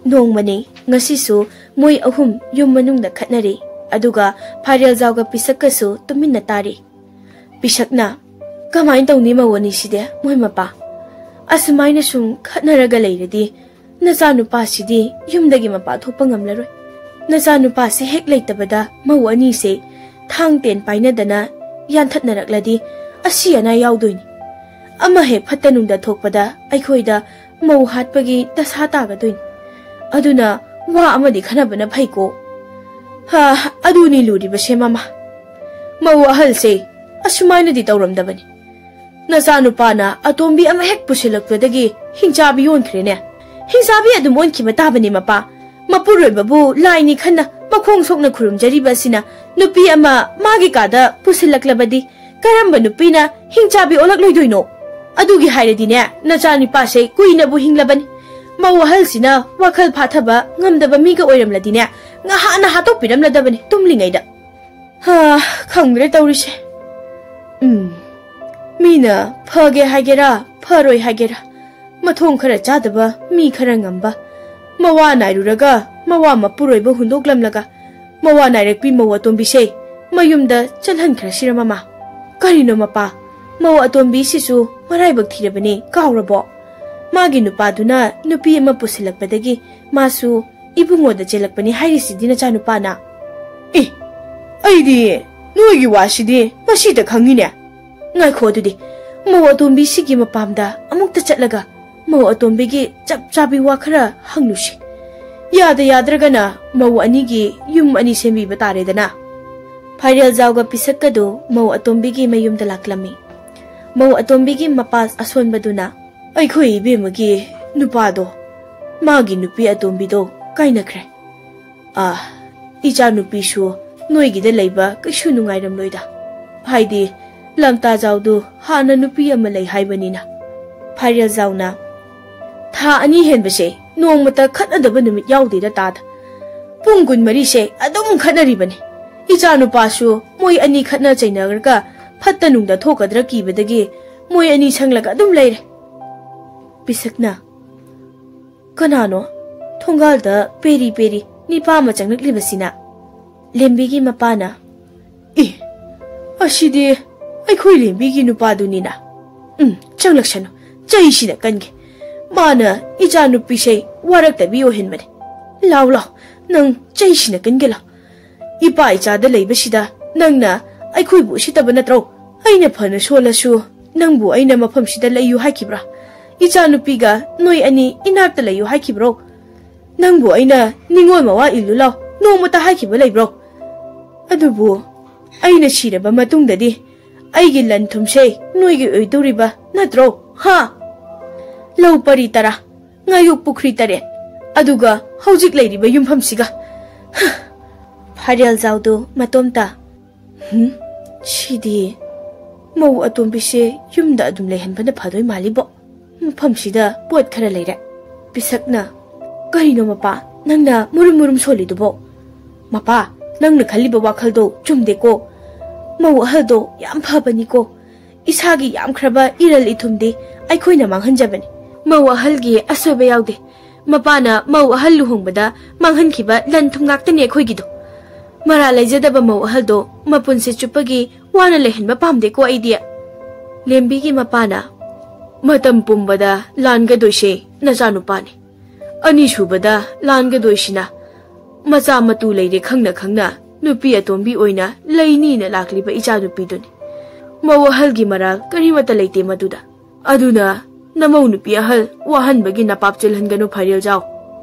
ꯅꯣꯡꯃꯅꯤ ꯉꯁꯤꯁꯨ ꯃꯣꯏ ꯑꯍꯨꯝ ꯌꯨꯝ ꯃꯅꯨꯡꯗ ꯈꯠꯅꯔꯤ꯫ ꯑꯗꯨꯒ ꯐꯥꯏꯔꯦꯜꯖꯥꯎꯒ ꯄꯤꯁꯛꯀꯁꯨ ꯇꯨꯃꯤꯟꯅ ꯇꯥꯔꯤ꯫ ꯄꯤꯁꯛꯅ, "ꯀꯃꯥꯏꯅ ꯇꯧꯅꯤ ꯃꯧ ꯑꯅꯤꯁꯤꯗꯤ ꯃꯣꯏ ꯃꯄꯥ? ꯑꯁꯨꯃꯥꯏꯅ ꯁꯨꯝ ꯈꯠꯅꯔꯒ ꯂꯩꯔꯗꯤ ꯅꯆꯥꯅꯨꯄꯥꯁꯤꯗꯤ ꯌꯨꯝꯗꯒꯤ ꯃꯄꯥ ꯊꯣꯛꯄ ꯉꯝꯂꯔꯣꯏ꯫ ꯅꯆꯥꯅꯨꯄꯥꯁꯤ ꯍꯦꯛ ꯂꯩꯇꯕꯗ ꯃꯧ ꯑꯅꯤꯁꯦ ꯊꯥꯡ ꯇꯦꯟ ꯄꯥꯏꯅꯗꯅ ꯌꯥꯟꯊꯠꯅꯔꯛꯂꯗꯤ ꯑꯁꯤ ꯑꯅꯥ ꯌꯥꯎꯗꯣꯏꯅꯤ꯫ ꯑꯃ ꯍꯦꯛ ꯐꯠꯇ ꯅꯨꯡꯗ ꯊꯣꯛꯄꯗ ꯑꯩꯈꯣꯏꯗ ꯃꯧ ꯍꯥꯠꯄꯒꯤ ꯗꯁꯥ ꯇꯥꯒꯗꯣꯏꯅꯤ꯫ ꯑꯗꯨꯅ ꯋꯥ ꯑꯃꯗꯤ ꯈꯟꯅꯕꯅ ꯐꯩꯀꯣ꯫ ꯍꯥ, ꯑꯗꯨꯅꯤ ꯂꯨꯔꯤꯕꯁꯦ ꯃꯃꯥ꯫ ꯃꯧ ꯑꯍꯜꯁꯦ ꯑꯁꯨꯃꯥꯏꯅꯗꯤ ꯇꯧꯔꯝꯗꯕꯅꯤ꯫ ꯅꯆꯥꯅꯨꯄꯥꯅ ꯑꯇꯣꯝꯕꯤ ꯑꯃ ꯍꯦꯛ ꯄꯨꯁꯤꯜꯂꯛꯄꯗꯒꯤ ꯍꯤꯡꯆꯥꯕꯤ ꯑꯣꯟꯈ꯭ꯔꯦꯅꯦ꯫ ꯍꯤꯡꯆꯥꯕꯤ ꯑꯗꯨꯝ ꯑꯣꯟꯈꯤꯕ ꯇꯥꯕꯅꯤ ꯃꯄꯥ꯫ ꯃꯄꯨꯔꯣꯏꯕꯕꯨ ꯂꯥꯏꯅꯤ ꯈꯟꯅ ꯃꯈꯣꯡ ꯁꯣꯛꯅ ꯈꯨꯔꯨꯝꯖꯔꯤꯕ ꯑꯁꯤꯅ ꯅꯨꯄꯤ ꯑꯃ ꯃꯥꯒꯤ ꯀꯥꯗ ꯄꯨꯁꯤꯜꯂꯛꯂꯕꯗꯤ ꯀꯔꯝꯕ ꯅꯨꯄꯤꯅ ꯍꯤꯡꯆꯥꯕꯤ ꯑꯣꯜꯂꯛꯂꯣꯏꯗꯣꯏꯅꯣ? ꯑꯗꯨꯒꯤ ꯍꯥꯏꯔꯗꯤꯅꯦ, ꯅꯆꯥꯅꯨꯄꯥꯁꯦ ꯀꯨꯏꯅꯕꯨ ꯍꯤꯡꯂꯕꯅꯤ꯫ ꯃꯧ ꯑꯍꯜꯁꯤꯅ ꯋꯥꯈꯜ ꯐꯥꯊꯕ ꯉꯝꯗꯕ ꯃꯤꯒ ꯑꯣꯏꯔꯝꯂꯗꯤꯅꯦ, ꯉꯍꯥꯟꯅ ꯍꯥꯠꯇꯣꯛꯄꯤꯔꯝꯂꯗꯕꯅꯤ ꯇꯨꯝꯂꯤꯉꯩꯗ꯫ ꯍꯥ, ꯈꯪꯗ꯭ꯔꯦ ꯇꯧꯔꯤꯁꯦ꯫ ꯎꯝ, ꯃꯤꯅ ꯐꯒꯦ ꯍꯥꯏꯒꯦꯔꯥ, ꯐꯔꯣꯏ ꯍꯥꯏꯒꯦꯔꯥ, ꯃꯊꯣꯡ ꯈꯔ ꯆꯥꯗꯕ ꯃꯤ ꯈꯔ ꯉꯝꯕ, ꯃꯋꯥ ꯅꯥꯏꯔꯨꯔꯒ ꯃꯋꯥ ꯃꯄꯨꯔꯣꯏꯕ ꯍꯨꯟꯗꯣꯛꯂꯝꯂꯒ ꯃꯋꯥ ꯅꯥꯏꯔꯛꯄꯤ ꯃꯧ ꯑꯇꯣꯝꯕꯤꯁꯦ ꯃꯌꯨꯝꯗ ꯆꯠꯍꯟꯈ꯭ꯔꯁꯤꯔ ꯃꯃꯥ? ꯀꯔꯤꯅꯣ ꯃꯄꯥ, ꯃꯧ ꯑꯇꯣꯝꯕꯤꯁꯤꯁꯨ ꯃꯔꯥꯏꯕꯛ ꯊꯤꯔꯕꯅꯦ, ꯀꯥꯎꯔꯕꯣ? ꯃꯥꯒꯤ ꯅꯨꯄꯥꯗꯨꯅ ꯅꯨꯄꯤ ꯑꯃ ꯄꯨꯁꯤꯜꯂꯛꯄꯗꯒꯤ ꯃꯥꯁꯨ ꯏꯕꯨꯡꯉꯣꯗ ꯆꯦꯜꯂꯛꯄꯅꯤ ꯍꯥꯏꯔꯤꯁꯤꯗꯤ ꯅꯆꯥꯅꯨꯄꯥꯅ꯫ ꯑꯦ, ꯑꯩꯗꯤ ꯅꯣꯏꯒꯤ ꯋꯥꯁꯤꯗꯤ ꯉꯁꯤꯗ ꯈꯪꯉꯤꯅꯦ꯫ ꯉꯥꯏꯈꯣ ꯑꯗꯨꯗꯤ, ꯃꯧ ꯑꯇꯣꯝꯕꯤꯁꯤꯒꯤ ꯃꯄꯥꯝꯗ ꯑꯃꯨꯛꯇ ꯆꯠꯂꯒ ꯃꯧ ꯑꯇꯣꯝꯕꯤꯒꯤ ꯆꯞ ꯆꯥꯕꯤ ꯋꯥ ꯈꯔ ꯍꯪꯂꯨꯁꯤ꯫ ꯌꯥꯗ ꯌꯥꯗ꯭ꯔꯒꯅ ꯃꯧ ꯑꯅꯤꯒꯤ ꯌꯨꯝ ꯑꯅꯤ ꯁꯦꯝꯕꯤꯕ ꯇꯥꯔꯦꯗꯅ꯫ ꯐꯥꯏꯔꯦꯜꯖꯥꯎꯒ ꯄꯤꯁꯛꯀꯗꯨ ꯃꯧ ꯑꯇꯣꯝꯕꯤꯒꯤ ꯃꯌꯨꯝꯗ ꯂꯥꯛꯂꯝꯃꯤ꯫ ꯃꯧ ꯑꯇꯣꯝꯕꯤꯒꯤ ꯃꯄꯥ ꯑꯁꯣꯟꯕꯗꯨꯅ, "ꯑꯩꯈꯣꯏ ꯏꯕꯦꯝꯃꯒꯤ ꯅꯨꯄꯥꯗꯣ, ꯃꯥꯒꯤ ꯅꯨꯄꯤ ꯑꯇꯣꯝꯕꯤꯗꯣ ꯀꯥꯏꯅꯈ꯭ꯔꯦ꯫ ꯑꯥ, ꯏꯆꯥ ꯅꯨꯄꯤꯁꯨ ꯅꯣꯏꯒꯤꯗ ꯂꯩꯕ ꯀꯩꯁꯨ ꯅꯨꯡꯉꯥꯏꯔꯝꯂꯣꯏꯗ꯫ ꯍꯥꯏꯗꯤ, ꯂꯝꯇꯥꯖꯥꯎꯗꯨ ꯍꯥꯟꯅ ꯅꯨꯄꯤ ꯑꯃ ꯂꯩ ꯍꯥꯏꯕꯅꯤꯅ꯫" ꯐꯥꯏꯔꯦꯜꯖꯥꯎꯅ, "ꯊꯥ ꯑꯅꯤ ꯍꯦꯟꯕꯁꯦ ꯅꯣꯡꯃꯇ ꯈꯠꯅꯗꯕ ꯅꯨꯃꯤꯠ ꯌꯥꯎꯗꯦꯗ ꯇꯥꯗ꯫ ꯄꯨꯡ ꯀꯨꯟꯃꯔꯤꯁꯦ ꯑꯗꯨꯝ ꯈꯠꯅꯔꯤꯕꯅꯤ꯫ ꯏꯆꯥ ꯅꯨꯄꯥꯁꯨ ꯃꯣꯏ ꯑꯅꯤ ꯈꯠꯅ ꯆꯩꯅꯔꯒ ꯐꯠꯇ ꯅꯨꯡꯗ ꯊꯣꯛꯀꯗ꯭ꯔꯥ ꯀꯤꯕꯗꯒꯤ ꯃꯣꯏ ꯑꯅꯤ ꯁꯪꯂꯒ ꯑꯗꯨꯝ ꯂꯩꯔꯦ꯫" ꯄꯤꯁꯛꯅ, "ꯀꯅꯥꯅꯣ ꯊꯣꯡꯒꯥꯜꯗ ꯄꯦꯔꯤ ꯄꯦꯔꯤ ꯅꯤꯄꯥ ꯑꯃ ꯆꯪꯂꯛꯂꯤꯕꯁꯤꯅ?" ꯂꯦꯝꯕꯤꯒꯤ ꯃꯄꯥꯅ, "ꯑꯦ, ꯑꯁꯤꯗꯤ ꯑꯩꯈꯣꯏ ꯂꯦꯝꯕꯤꯒꯤ ꯅꯨꯄꯥꯗꯨꯅꯤꯅ꯫ ꯎꯝ, ꯆꯪꯂꯛꯁꯅꯨ, ꯆꯩꯁꯤꯅ ꯀꯟꯒꯦ꯫ ꯃꯥꯅ ꯏꯆꯥ ꯅꯨꯄꯤꯁꯦ ꯋꯥꯔꯛꯇꯕꯤ ꯑꯣꯏꯍꯟꯕꯅꯦ꯫ ꯂꯥꯎ, ꯂꯥꯎ, ꯅꯪ ꯆꯩꯁꯤꯅ ꯀꯟꯒꯦ ꯂꯥꯎ꯫ ꯏꯄꯥ ꯏꯆꯥꯗ ꯂꯩꯕꯁꯤꯗ ꯅꯪꯅ ꯑꯩꯈꯣꯏꯕꯨ ꯎꯁꯤꯠꯇꯕ ꯅꯠꯇ꯭ꯔꯣ? ꯑꯩꯅ ꯐꯅ ꯁꯣꯜꯂꯁꯨ ꯅꯪꯕꯨ ꯑꯩꯅ ꯃꯐꯝꯁꯤꯗ ꯂꯩꯌꯨ ꯍꯥꯏꯈꯤꯕ꯭ꯔꯥ? ꯏꯆꯥ ꯅꯨꯄꯤꯒ ꯅꯣꯏ ꯑꯅꯤ ꯏꯅꯥꯛꯇ ꯂꯩꯌꯨ ꯍꯥꯏꯈꯤꯕ꯭ꯔꯣ? ꯅꯪꯕꯨ ꯑꯩꯅ ꯅꯤꯡꯉꯣꯜ ꯃꯋꯥ ꯏꯜꯂꯨ ꯂꯥꯎ ꯅꯣꯡꯃꯇ ꯍꯥꯏꯈꯤꯕ ꯂꯩꯕ꯭ꯔꯣ? ꯑꯗꯨꯕꯨ ꯑꯩꯅ ꯁꯤꯔꯕ ꯃꯇꯨꯡꯗꯗꯤ ꯑꯩꯒꯤ ꯂꯟ ꯊꯨꯝꯁꯦ ꯅꯣꯏꯒꯤ ꯑꯣꯏꯗꯧꯔꯤꯕ ꯅꯠꯇ꯭ꯔꯣ? ꯍꯥ? ꯂꯧ ꯄꯔꯤ ꯇꯔꯥ, ꯉꯥꯌꯣꯛ ꯄꯨꯈ꯭ꯔꯤ ꯇꯔꯦꯠ, ꯑꯗꯨꯒ ꯍꯧꯖꯤꯛ ꯂꯩꯔꯤꯕ ꯌꯨꯝꯐꯝꯁꯤꯒ꯫" ꯍ! ꯐꯥꯏꯔꯦꯜꯖꯥꯎꯗꯨ ꯃꯇꯣꯝꯇ, "ꯍꯨꯝ, ꯁꯤꯗꯤ ꯃꯧ ꯑꯇꯣꯝꯕꯤꯁꯦ ꯌꯨꯝꯗ ꯑꯗꯨꯝ ꯂꯩꯍꯟꯕꯅ ꯐꯗꯣꯏ ꯃꯥꯜꯂꯤꯕꯣ꯫ ꯃꯐꯝꯁꯤꯗ ꯄꯣꯠ ꯈꯔ ꯂꯩꯔꯦ꯫" ꯄꯤꯁꯛꯅ, "ꯀꯔꯤꯅꯣ ꯃꯄꯥ, ꯅꯪꯅ ꯃꯨꯔꯨꯝ ꯃꯨꯔꯨꯝ ꯁꯣꯜꯂꯤꯗꯨꯕꯣ? ꯃꯄꯥ, ꯅꯪꯅ ꯈꯜꯂꯤꯕ ꯋꯥꯈꯜꯗꯣ ꯆꯨꯝꯗꯦꯀꯣ꯫ ꯃꯧ ꯑꯍꯜꯗꯣ ꯌꯥꯝ ꯐꯕꯅꯤꯀꯣ꯫ ꯏꯁꯥꯒꯤ ꯌꯥꯝꯈ꯭ꯔꯕ ꯏꯔꯜ ꯏꯊꯨꯝꯗꯤ ꯑꯩꯈꯣꯏꯅ ꯃꯥꯡꯍꯟꯖꯕꯅꯤ꯫ ꯃꯧ ꯑꯍꯜꯒꯤ ꯑꯁꯣꯏꯕ ꯌꯥꯎꯗꯦ꯫ ꯃꯄꯥꯅ ꯃꯧ ꯑꯍꯜ ꯂꯨꯍꯣꯡꯕꯗ ꯃꯥꯡꯍꯟꯈꯤꯕ ꯂꯟ ꯊꯨꯝ ꯉꯥꯛꯇꯅꯤ ꯑꯩꯈꯣꯏꯒꯤꯗꯣ꯫ ꯃꯔꯥꯜ ꯂꯩꯖꯗꯕ ꯃꯧ ꯑꯍꯜꯗꯣ ꯃꯄꯨꯟꯁꯤ ꯆꯨꯞꯄꯒꯤ ꯋꯥꯅ ꯂꯩꯍꯟꯕ ꯄꯥꯝꯗꯦꯀꯣ ꯑꯩꯗꯤ꯫" ꯂꯦꯝꯕꯤꯒꯤ ꯃꯄꯥꯅ, "ꯃꯇꯝ ꯄꯨꯝꯕꯗ ꯂꯥꯟꯒꯗꯣꯏꯁꯦ ꯅꯆꯥꯅꯨꯄꯥꯅꯤ꯫ ꯑꯅꯤꯁꯨꯕꯗ ꯂꯥꯟꯒꯗꯣꯏꯁꯤꯅ ꯃꯆꯥ ꯃꯇꯨ ꯂꯩꯔꯦ ꯈꯪꯅ ꯈꯪꯅ ꯅꯨꯄꯤ ꯑꯇꯣꯝꯕꯤ ꯑꯣꯏꯅ ꯂꯩꯅꯤꯅ ꯂꯥꯛꯂꯤꯕ ꯏꯆꯥꯅꯨꯄꯤꯗꯨꯅꯤ꯫ ꯃꯧ ꯑꯍꯜꯒꯤ ꯃꯔꯥꯜ ꯀꯔꯤꯃꯠꯇ ꯂꯩꯇꯦ ꯃꯗꯨꯗ꯫ ꯑꯗꯨꯅ ꯅꯃꯧ ꯅꯨꯄꯤ ꯑꯍꯜ ꯋꯥꯍꯟꯕꯒꯤ ꯅꯄꯥꯞ ꯆꯦꯜꯍꯟꯒꯅꯨ ꯐꯥꯏꯔꯦꯜꯖꯥꯎ꯫"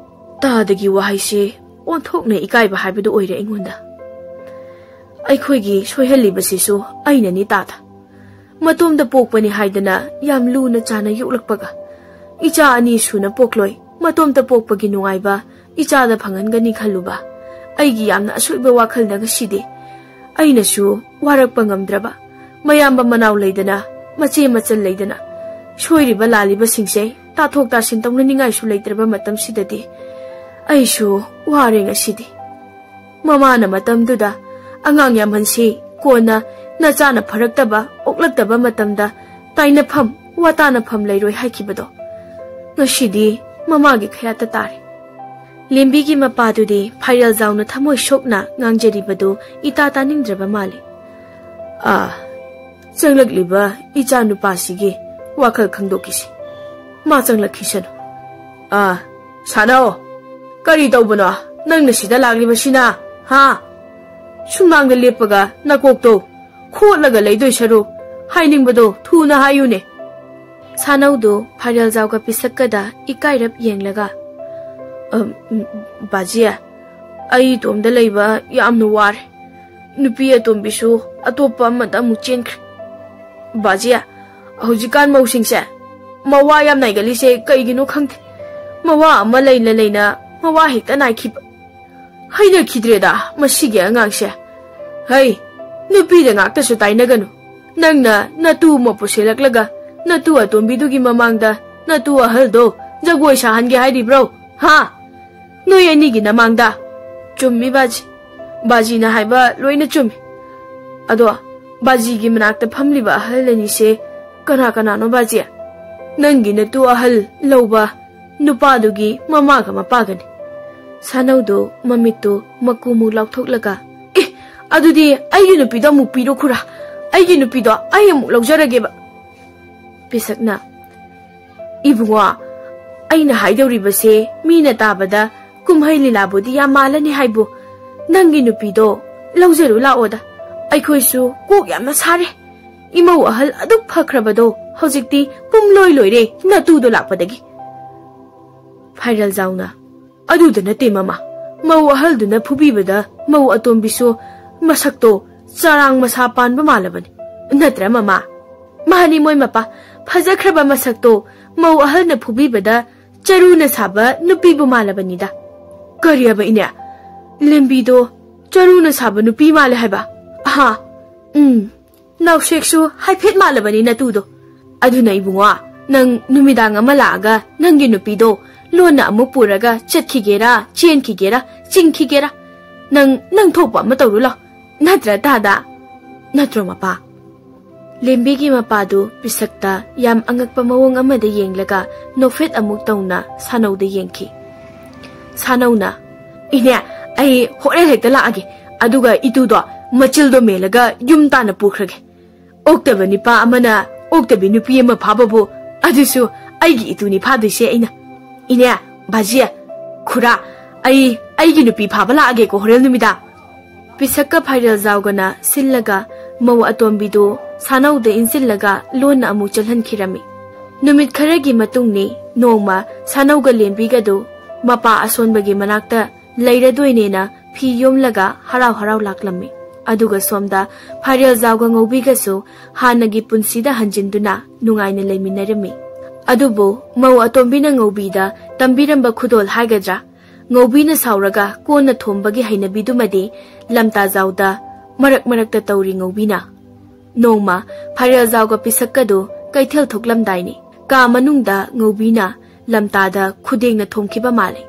ꯇꯥꯗꯒꯤ ꯋꯥꯍꯩꯁꯦ ꯑꯣꯟꯊꯣꯛꯅ ꯏꯀꯥꯏꯕ ꯍꯥꯏꯕꯗꯨ ꯑꯣꯏꯔꯦ ꯑꯩꯉꯣꯟꯗ꯫ ꯑꯩꯈꯣꯏꯒꯤ ꯁꯣꯏꯍꯜꯂꯤꯕꯁꯤꯁꯨ ꯑꯩꯅꯅꯤ ꯇꯥꯗ꯫ ꯃꯇꯣꯝꯇ ꯄꯣꯛꯄꯅꯤ ꯍꯥꯏꯗꯅ ꯌꯥꯝ ꯂꯨꯅ ꯆꯥꯅ ꯌꯣꯛꯂꯛꯄꯒ, ꯏꯆꯥ ꯑꯅꯤ ꯁꯨꯅ ꯄꯣꯛꯂꯣꯏ, ꯃꯇꯣꯝꯇ ꯄꯣꯛꯄꯒꯤ ꯅꯨꯡꯉꯥꯏꯕ ꯏꯆꯥꯗ ꯐꯪꯍꯟꯒꯅꯤ ꯈꯜꯂꯨꯕ, ꯑꯩꯒꯤ ꯌꯥꯝꯅ ꯑꯁꯣꯏꯕ ꯋꯥꯈꯜꯗ ꯉꯁꯤꯗꯤ ꯑꯩꯅꯁꯨ ꯋꯥꯔꯛꯄ ꯉꯝꯗ꯭ꯔꯕ, ꯃꯌꯥꯝꯕ ꯃꯅꯥꯎ ꯂꯩꯗꯅ, ꯃꯆꯦ ꯃꯆꯜ ꯂꯩꯗꯅ, ꯁꯣꯏꯔꯤꯕ ꯂꯥꯜꯂꯤꯕꯁꯤꯡꯁꯦ ꯇꯥꯊꯣꯛ ꯇꯥꯁꯤꯟ ꯇꯧꯅꯅꯤꯡꯉꯥꯏꯁꯨ ꯂꯩꯇ꯭ꯔꯕ ꯃꯇꯝꯁꯤꯗꯗꯤ ꯑꯩꯁꯨ ꯋꯥꯔꯦ ꯉꯁꯤꯗꯤ꯫ ꯃꯃꯥꯅ ꯃꯇꯝꯗꯨꯗ ꯑꯉꯥꯡ ꯌꯥꯝꯍꯟꯁꯤ, ꯀꯣꯟꯅ ꯅꯆꯥꯅ ꯐꯔꯛꯇꯕ, ꯑꯣꯛꯂꯛꯇꯕ ꯃꯇꯝꯗ ꯇꯥꯏꯅꯐꯝ, ꯋꯥꯇꯥꯅꯐꯝ ꯂꯩꯔꯣꯏ ꯍꯥꯏꯈꯤꯕꯗꯣ ꯉꯁꯤꯗꯤ ꯃꯃꯥꯒꯤ ꯈꯌꯥꯠꯇ ꯇꯥꯔꯦ꯫ ꯂꯦꯝꯕꯤꯒꯤ ꯃꯄꯥꯗꯨꯗꯤ ꯐꯥꯏꯔꯦꯜꯖꯥꯎꯅ ꯊꯃꯣꯏ ꯁꯣꯛꯅ ꯉꯥꯡꯖꯔꯤꯕꯗꯨ ꯏꯇꯥ ꯇꯥꯅꯤꯡꯗ꯭ꯔꯕ ꯃꯥꯜꯂꯤ꯫ "ꯑꯥ, ꯆꯪꯂꯛꯂꯤꯕ ꯏꯆꯥ ꯅꯨꯄꯥꯁꯤꯒꯤ ꯋꯥꯈꯜ ꯈꯪꯗꯣꯛꯈꯤꯁꯤ꯫ ꯃꯥ ꯆꯪꯂꯛꯈꯤꯁꯅꯨ꯫ ꯑꯥ, ꯁꯥꯅꯧ, ꯀꯔꯤ ꯇꯧꯕꯅꯣ ꯅꯪꯅ ꯁꯤꯗ ꯂꯥꯛꯂꯤꯕꯁꯤꯅ? ꯍꯥ? ꯁꯨꯝꯃꯥꯡꯗ ꯂꯦꯞꯄꯒ ꯅꯀꯣꯛꯇꯣ ꯈꯣꯠꯂꯒ ꯂꯩꯗꯣꯏ ꯁꯔꯨꯛ ꯍꯥꯏꯅꯤꯡꯕꯗꯣ ꯊꯨꯅ ꯍꯥꯏꯌꯨꯅꯦ꯫" ꯁꯥꯅꯧꯗꯨ ꯐꯥꯏꯔꯦꯜꯖꯥꯎꯒ ꯄꯤꯁꯛꯀꯗ ꯏꯀꯥꯏꯔꯞ ꯌꯦꯡꯂꯒ, "ꯑꯝ, ꯎꯝ, ꯕꯥꯖꯤ, ꯑꯩ ꯏꯇꯣꯝꯗ ꯂꯩꯕ ꯌꯥꯝꯅ ꯋꯥꯔꯦ꯫ ꯅꯨꯄꯤ ꯑꯇꯣꯝꯕꯤꯁꯨ ꯑꯇꯣꯞꯄ ꯑꯃꯗ ꯑꯃꯨꯛ ꯆꯦꯟꯈ꯭ꯔꯦ꯫ ꯕꯥꯖꯤ, ꯍꯧꯖꯤꯛꯀꯥꯟ ꯃꯧꯁꯤꯡꯁꯦ ꯃꯋꯥ ꯌꯥꯝ ꯅꯥꯏꯒꯜꯂꯤꯁꯦ ꯀꯩꯒꯤꯅꯣ ꯈꯪꯗꯦ꯫ ꯃꯋꯥ ꯑꯃ ꯂꯩꯅ ꯂꯩꯅ ꯃꯋꯥ ꯍꯦꯛꯇ ꯅꯥꯏꯈꯤꯕ꯫ ꯍꯩꯅꯈꯤꯗ꯭ꯔꯦꯗ ꯃꯁꯤꯒꯤ ꯑꯉꯥꯡꯁꯦ꯫ ꯍꯩ, ꯅꯨꯄꯤꯗ ꯉꯥꯛꯇꯁꯨ ꯇꯥꯏꯅꯒꯅꯨ꯫ ꯅꯪꯅ ꯅꯇꯨ ꯑꯃ ꯄꯨꯁꯤꯜꯂꯛꯂꯒ ꯅꯇꯨ ꯑꯇꯣꯝꯕꯤꯗꯨꯒꯤ ꯃꯃꯥꯡꯗ ꯅꯇꯨ ꯑꯍꯜꯗꯣ ꯖꯒꯣꯏ ꯁꯥꯍꯟꯒꯦ ꯍꯥꯏꯔꯤꯕ꯭ꯔꯣ? ꯍꯥ? ꯅꯣꯏ ꯑꯅꯤꯒꯤ ꯅꯃꯥꯡꯗ?" "ꯆꯨꯝꯃꯤ ꯕꯥꯖꯤ꯫ ꯕꯥꯖꯤꯅ ꯍꯥꯏꯕ ꯂꯣꯏꯅ ꯆꯨꯝꯃꯤ꯫ ꯑꯗꯣ ꯕꯥꯖꯤꯒꯤ ꯃꯅꯥꯛꯇ ꯐꯝꯂꯤꯕ ꯑꯍꯜ ꯑꯅꯤꯁꯦ ꯀꯅꯥ ꯀꯅꯥꯅꯣ ꯕꯥꯖꯤ?" "ꯅꯪꯒꯤ ꯅꯇꯨ ꯑꯍꯜ ꯂꯧꯕ ꯅꯨꯄꯥꯗꯨꯒꯤ ꯃꯃꯥꯒ ꯃꯄꯥꯒꯅꯤ꯫" ꯁꯥꯅꯧꯗꯨ ꯃꯃꯤꯠꯇꯨ ꯃꯀꯨꯃꯨꯛ ꯂꯥꯎꯊꯣꯛꯂꯒ, "ꯑꯦ, ꯑꯗꯨꯗꯤ ꯑꯩꯒꯤ ꯅꯨꯄꯤꯗꯣ ꯑꯃꯨꯛ ꯄꯤꯔꯣ ꯈꯨꯔꯥ꯫ ꯑꯩꯒꯤ ꯅꯨꯄꯤꯗꯣ ꯑꯩ ꯑꯃꯨꯛ ꯂꯧꯖꯔꯒꯦꯕ꯫" ꯄꯤꯁꯛꯅ, "ꯏꯕꯨꯡꯉꯣ, ꯑꯩꯅ ꯍꯥꯏꯗꯧꯔꯤꯕꯁꯦ ꯃꯤꯅ ꯇꯥꯕꯗ ꯀꯨꯝꯍꯩ ꯂꯤꯂꯥꯕꯨꯗꯤ ꯌꯥꯝ ꯃꯥꯜꯂꯅꯤ ꯍꯥꯏꯕꯨ, ꯅꯪꯒꯤ ꯅꯨꯄꯤꯗꯣ ꯂꯧꯖꯔꯨ ꯂꯥꯛꯑꯣꯗ꯫ ꯑꯩꯈꯣꯏꯁꯨ ꯀꯣꯛ ꯌꯥꯝꯅ ꯁꯥꯔꯦ꯫ ꯏꯃꯧ ꯑꯍꯜ ꯑꯗꯨꯛ ꯐꯈ꯭ꯔꯕꯗꯣ ꯍꯧꯖꯤꯛꯇꯤ ꯄꯨꯝꯂꯣꯏ ꯂꯣꯏꯔꯦ ꯅꯇꯨꯗꯣ ꯂꯥꯛꯄꯗꯒꯤ꯫" ꯐꯥꯏꯔꯦꯜꯖꯥꯎꯅ, "ꯑꯗꯨꯗ ꯅꯠꯇꯦ ꯃꯃꯥ, ꯃꯧ ꯑꯍꯜꯗꯨꯅ ꯐꯨꯕꯤꯕꯗ ꯃꯧ ꯑꯇꯣꯝꯕꯤꯁꯨ ꯃꯁꯛꯇꯣ ꯆꯔꯥꯡ ꯃꯁꯥ ꯄꯥꯟꯕ ꯃꯥꯜꯂꯕꯅꯤ꯫ ꯅꯠꯇ꯭ꯔꯥ ꯃꯃꯥ? ꯃꯥꯅꯤ ꯃꯣꯏ ꯃꯄꯥ, ꯐꯖꯈ꯭ꯔꯕ ꯃꯁꯛꯇꯣ ꯃꯧ ꯑꯍꯜꯅ ꯐꯨꯕꯤꯕꯗ ꯆꯔꯨꯅ ꯁꯥꯕ ꯅꯨꯄꯤꯕꯨ ꯃꯥꯜꯂꯕꯅꯤꯗ꯫ ꯀꯔꯤ ꯍꯥꯏꯕ ꯏꯅꯦ? ꯂꯦꯝꯕꯤꯗꯣ ꯆꯔꯨꯅ ꯁꯥꯕ ꯅꯨꯄꯤ ꯃꯥꯜꯂꯦ ꯍꯥꯏꯕ? ꯑꯍꯥ, ꯎꯝ, ꯅꯥꯎꯁꯦꯛꯁꯨ ꯍꯥꯏꯐꯦꯠ ꯃꯥꯜꯂꯕꯅꯤ ꯅꯇꯨꯗꯣ꯫ ꯑꯗꯨꯅ ꯏꯕꯨꯡꯉꯣ, ꯅꯪ ꯅꯨꯃꯤꯗꯥꯡ ꯑꯃ ꯂꯥꯛꯑꯒ ꯅꯪꯒꯤ ꯅꯨꯄꯤꯗꯣ ꯂꯣꯟꯅ ꯑꯃꯨꯛ ꯄꯨꯔꯒ ꯆꯠꯈꯤꯒꯦꯔꯥ, ꯆꯦꯟꯈꯤꯒꯦꯔꯥ, ꯆꯤꯡꯈꯤꯒꯦꯔꯥ, ꯅꯪ, ꯅꯪ ꯊꯣꯛꯄ ꯑꯃ ꯇꯧꯔꯨ ꯂꯥꯎ꯫ ꯅꯠꯇ꯭ꯔ ꯇꯥꯗ? ꯅꯠꯇ꯭ꯔꯣ ꯃꯄꯥ? ꯂꯦꯝꯕꯤꯒꯤ ꯃꯄꯥꯗꯨ ꯄꯤꯁꯛꯇ ꯌꯥꯝ ꯑꯉꯛꯄ ꯃꯑꯣꯡ ꯑꯃꯗ ꯌꯦꯡꯂꯒ ꯅꯣꯛꯐꯦꯠ ꯑꯃꯨꯛ ꯇꯧꯅ ꯁꯥꯅꯧꯗ ꯌꯦꯡꯈꯤ꯫ ꯁꯥꯅꯧꯅ, "ꯏꯅꯦ, ꯑꯩ ꯍꯣꯔꯦꯟ ꯍꯦꯛꯇ ꯂꯥꯛꯑꯒꯦ, ꯑꯗꯨꯒ ꯏꯇꯨꯗꯣ ꯃꯆꯤꯜꯗꯣ ꯃꯦꯜꯂꯒ ꯌꯨꯝ ꯇꯥꯟꯅ ꯄꯨꯈ꯭ꯔꯒꯦ꯫ ꯑꯣꯛꯇꯕ ꯅꯤꯄꯥ ꯑꯃꯅ ꯑꯣꯛꯇꯕꯤ ꯅꯨꯄꯤ ꯑꯃ ꯐꯥꯕꯕꯨ, ꯑꯗꯨꯁꯨ ꯑꯩꯒꯤ ꯏꯇꯨꯅꯤ ꯐꯥꯗꯣꯏꯁꯦ ꯑꯩꯅ꯫ ꯏꯅꯦ, ꯕꯥꯖꯤ, ꯈꯨꯔꯥ, ꯑꯩ ꯑꯩꯒꯤ ꯅꯨꯄꯤ ꯐꯥꯕ ꯂꯥꯛꯑꯒꯦꯀꯣ ꯍꯣꯔꯦꯟ ꯅꯨꯃꯤꯗꯥꯡ꯫" ꯄꯤꯁꯛꯀ ꯐꯥꯏꯔꯦꯜꯖꯥꯎꯒꯅ ꯁꯤꯜꯂꯒ ꯃꯧ ꯑꯇꯣꯝꯕꯤꯗꯨ ꯁꯥꯅꯧꯗ ꯏꯟꯁꯤꯜꯂꯒ ꯂꯣꯟꯅ ꯑꯃꯨꯛ ꯆꯦꯜꯍꯟꯈꯤꯔꯝꯃꯤ꯫ ꯅꯨꯃꯤꯠ ꯈꯔꯒꯤ ꯃꯇꯨꯡꯅꯤ ꯅꯣꯡꯃ ꯁꯥꯅꯧꯒ ꯂꯦꯝꯕꯤꯒꯗꯨ ꯃꯄꯥ ꯑꯁꯣꯟꯕꯒꯤ ꯃꯅꯥꯛꯇ ꯂꯩꯔꯗꯣꯏꯅꯦꯅ ꯐꯤ ꯌꯣꯝꯂꯒ ꯍꯔꯥꯎ ꯍꯔꯥꯎ ꯂꯥꯛꯂꯝꯃꯤ꯫ ꯑꯗꯨꯒ ꯁꯣꯝꯗ ꯐꯥꯏꯔꯦꯜꯖꯥꯎꯒ ꯉꯧꯕꯤꯒꯁꯨ ꯍꯥꯟꯅꯒꯤ ꯄꯨꯟꯁꯤꯗ ꯍꯟꯖꯤꯟꯗꯨꯅ ꯅꯨꯡꯉꯥꯏꯅ ꯂꯩꯃꯤꯟꯅꯔꯝꯃꯤ꯫ ꯑꯗꯨꯕꯨ ꯃꯧ ꯑꯇꯣꯝꯕꯤꯅ ꯉꯧꯕꯤꯗ ꯇꯝꯕꯤꯔꯝꯕ ꯈꯨꯗꯣꯜ ꯍꯥꯏꯒꯗ꯭ꯔꯥ, ꯉꯧꯕꯤꯅ ꯁꯥꯎꯔꯒ ꯀꯣꯟꯅ ꯊꯣꯝꯕꯒꯤ ꯍꯩꯅꯕꯤꯗꯨꯃꯗꯤ ꯂꯝꯇꯥꯖꯥꯎꯗ ꯃꯔꯛ ꯃꯔꯛꯇ ꯇꯧꯔꯤ ꯉꯧꯕꯤꯅ꯫ ꯅꯣꯡꯃ ꯐꯥꯏꯔꯦꯜꯖꯥꯎꯒ ꯄꯤꯁꯛꯀꯗꯨ ꯀꯩꯊꯦꯜ ꯊꯣꯛꯂꯝꯗꯥꯏꯅꯤ꯫ ꯀꯥ ꯃꯅꯨꯡꯗ ꯉꯧꯕꯤꯅ ꯂꯝꯇꯥꯗ ꯈꯨꯗꯦꯡꯅ ꯊꯣꯝꯈꯤꯕ ꯃꯥꯜꯂꯤ꯫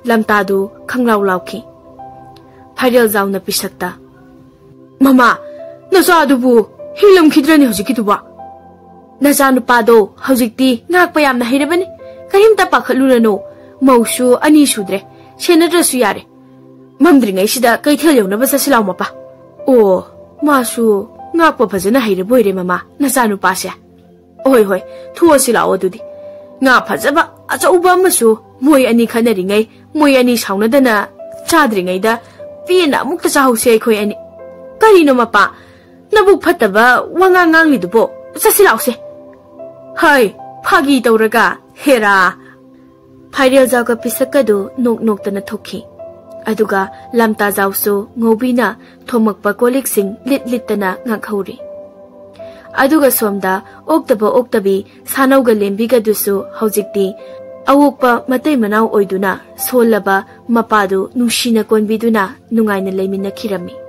ꯂꯝꯇꯥꯗꯨ ꯈꯪꯂꯥꯎ ꯂꯥꯎꯈꯤ꯫ ꯐꯥꯏꯔꯦꯜꯖꯥꯎꯅ ꯄꯤꯁꯛꯇ, "ꯃꯃꯥ, ꯅꯆꯥꯗꯨꯕꯨ ꯍꯤꯂꯝꯈꯤꯗ꯭ꯔꯅꯤ ꯍꯧꯖꯤꯛꯀꯤꯗꯨꯕꯣ? ꯅꯆꯥꯅꯨꯄꯥꯗꯣ ꯍꯧꯖꯤꯛꯇꯤ ꯉꯥꯛꯄ ꯌꯥꯝꯅ ꯍꯩꯔꯕꯅꯤ꯫ ꯀꯔꯤꯝꯇ ꯄꯥꯈꯠꯂꯨꯔꯅꯨ꯫ ꯃꯧꯁꯨ ꯑꯅꯤ ꯁꯨꯗ꯭ꯔꯦ꯫ ꯁꯦꯟꯅꯗ꯭ꯔꯁꯨ ꯌꯥꯔꯦ꯫ ꯃꯝꯗ꯭ꯔꯤꯉꯩꯁꯤꯗ ꯀꯩꯊꯦꯜ ꯌꯧꯅꯕ ꯆꯠꯁꯤ ꯂꯥꯎ ꯃꯄꯥ꯫" "ꯑꯣ, ꯃꯥꯁꯨ ꯉꯥꯛꯄ ꯐꯖꯅ ꯍꯩꯔꯕ ꯑꯣꯏꯔꯦ ꯃꯃꯥ, ꯅꯆꯥꯅꯨꯄꯥꯁꯦ꯫ ꯍꯣꯏ, ꯍꯣꯏ, ꯊꯣꯛꯑꯁꯤ ꯂꯥꯛꯑꯣ ꯑꯗꯨꯗꯤ꯫ ꯉꯥ ꯐꯖꯕ ꯑꯆꯧꯕ ꯑꯃꯁꯨ ꯃꯣꯏ ꯑꯅꯤ ꯈꯠꯅꯔꯤꯉꯩ, ꯃꯣꯏ ꯑꯅꯤ ꯁꯥꯎꯅꯗꯅ ꯆꯥꯗ꯭ꯔꯤꯉꯩꯗ ꯄꯦꯟꯅ ꯑꯃꯨꯛꯇ ꯆꯥꯍꯧꯁꯦ ꯑꯩꯈꯣꯏ ꯑꯅꯤ꯫ ꯀꯔꯤꯅꯣ ꯃꯄꯥ, ꯅꯕꯨꯛ ꯐꯠꯇꯕ ꯋꯥꯉꯥꯡ ꯉꯥꯡꯂꯤꯗꯨꯕꯣ? ꯆꯠꯁꯤ ꯂꯥꯛꯑꯣꯁꯦ꯫" "ꯍꯩ, ꯐꯥꯒꯤ ꯇꯧꯔꯒ, ꯍꯦꯔꯥ!" ꯐꯥꯏꯔꯦꯜꯖꯥꯎꯒ ꯄꯤꯁꯛꯀꯗꯨ ꯅꯣꯛ ꯅꯣꯛꯇꯅ ꯊꯣꯛꯈꯤ꯫ ꯑꯗꯨꯒ ꯂꯝꯇꯥꯖꯥꯎꯁꯨ ꯉꯧꯕꯤꯅ ꯊꯣꯡꯂꯛꯄ ꯀꯣꯜꯂꯤꯛꯁꯤꯡ ꯂꯤꯠ ꯂꯤꯠꯇꯅ ꯉꯥꯛꯍꯧꯔꯤ꯫ ꯑꯗꯨꯒ ꯁꯣꯝꯗ ꯑꯣꯛꯇꯕ ꯑꯣꯛꯇꯕꯤ ꯁꯥꯅꯧꯒ ꯂꯦꯝꯕꯤꯒꯗꯨꯁꯨ ꯍꯧꯖꯤꯛꯇꯤ ꯑꯋꯣꯛꯄ ꯃꯇꯩ ꯃꯅꯥꯎ ꯑꯣꯏꯗꯨꯅ ꯁꯣꯜꯂꯕ ꯃꯄꯥꯗꯨ ꯅꯨꯡꯁꯤꯅ ꯀꯣꯟꯕꯤꯗꯨꯅ ꯅꯨꯡꯉꯥꯏꯅ ꯂꯩꯃꯤꯟꯅꯈꯤꯔꯝꯃꯤ꯫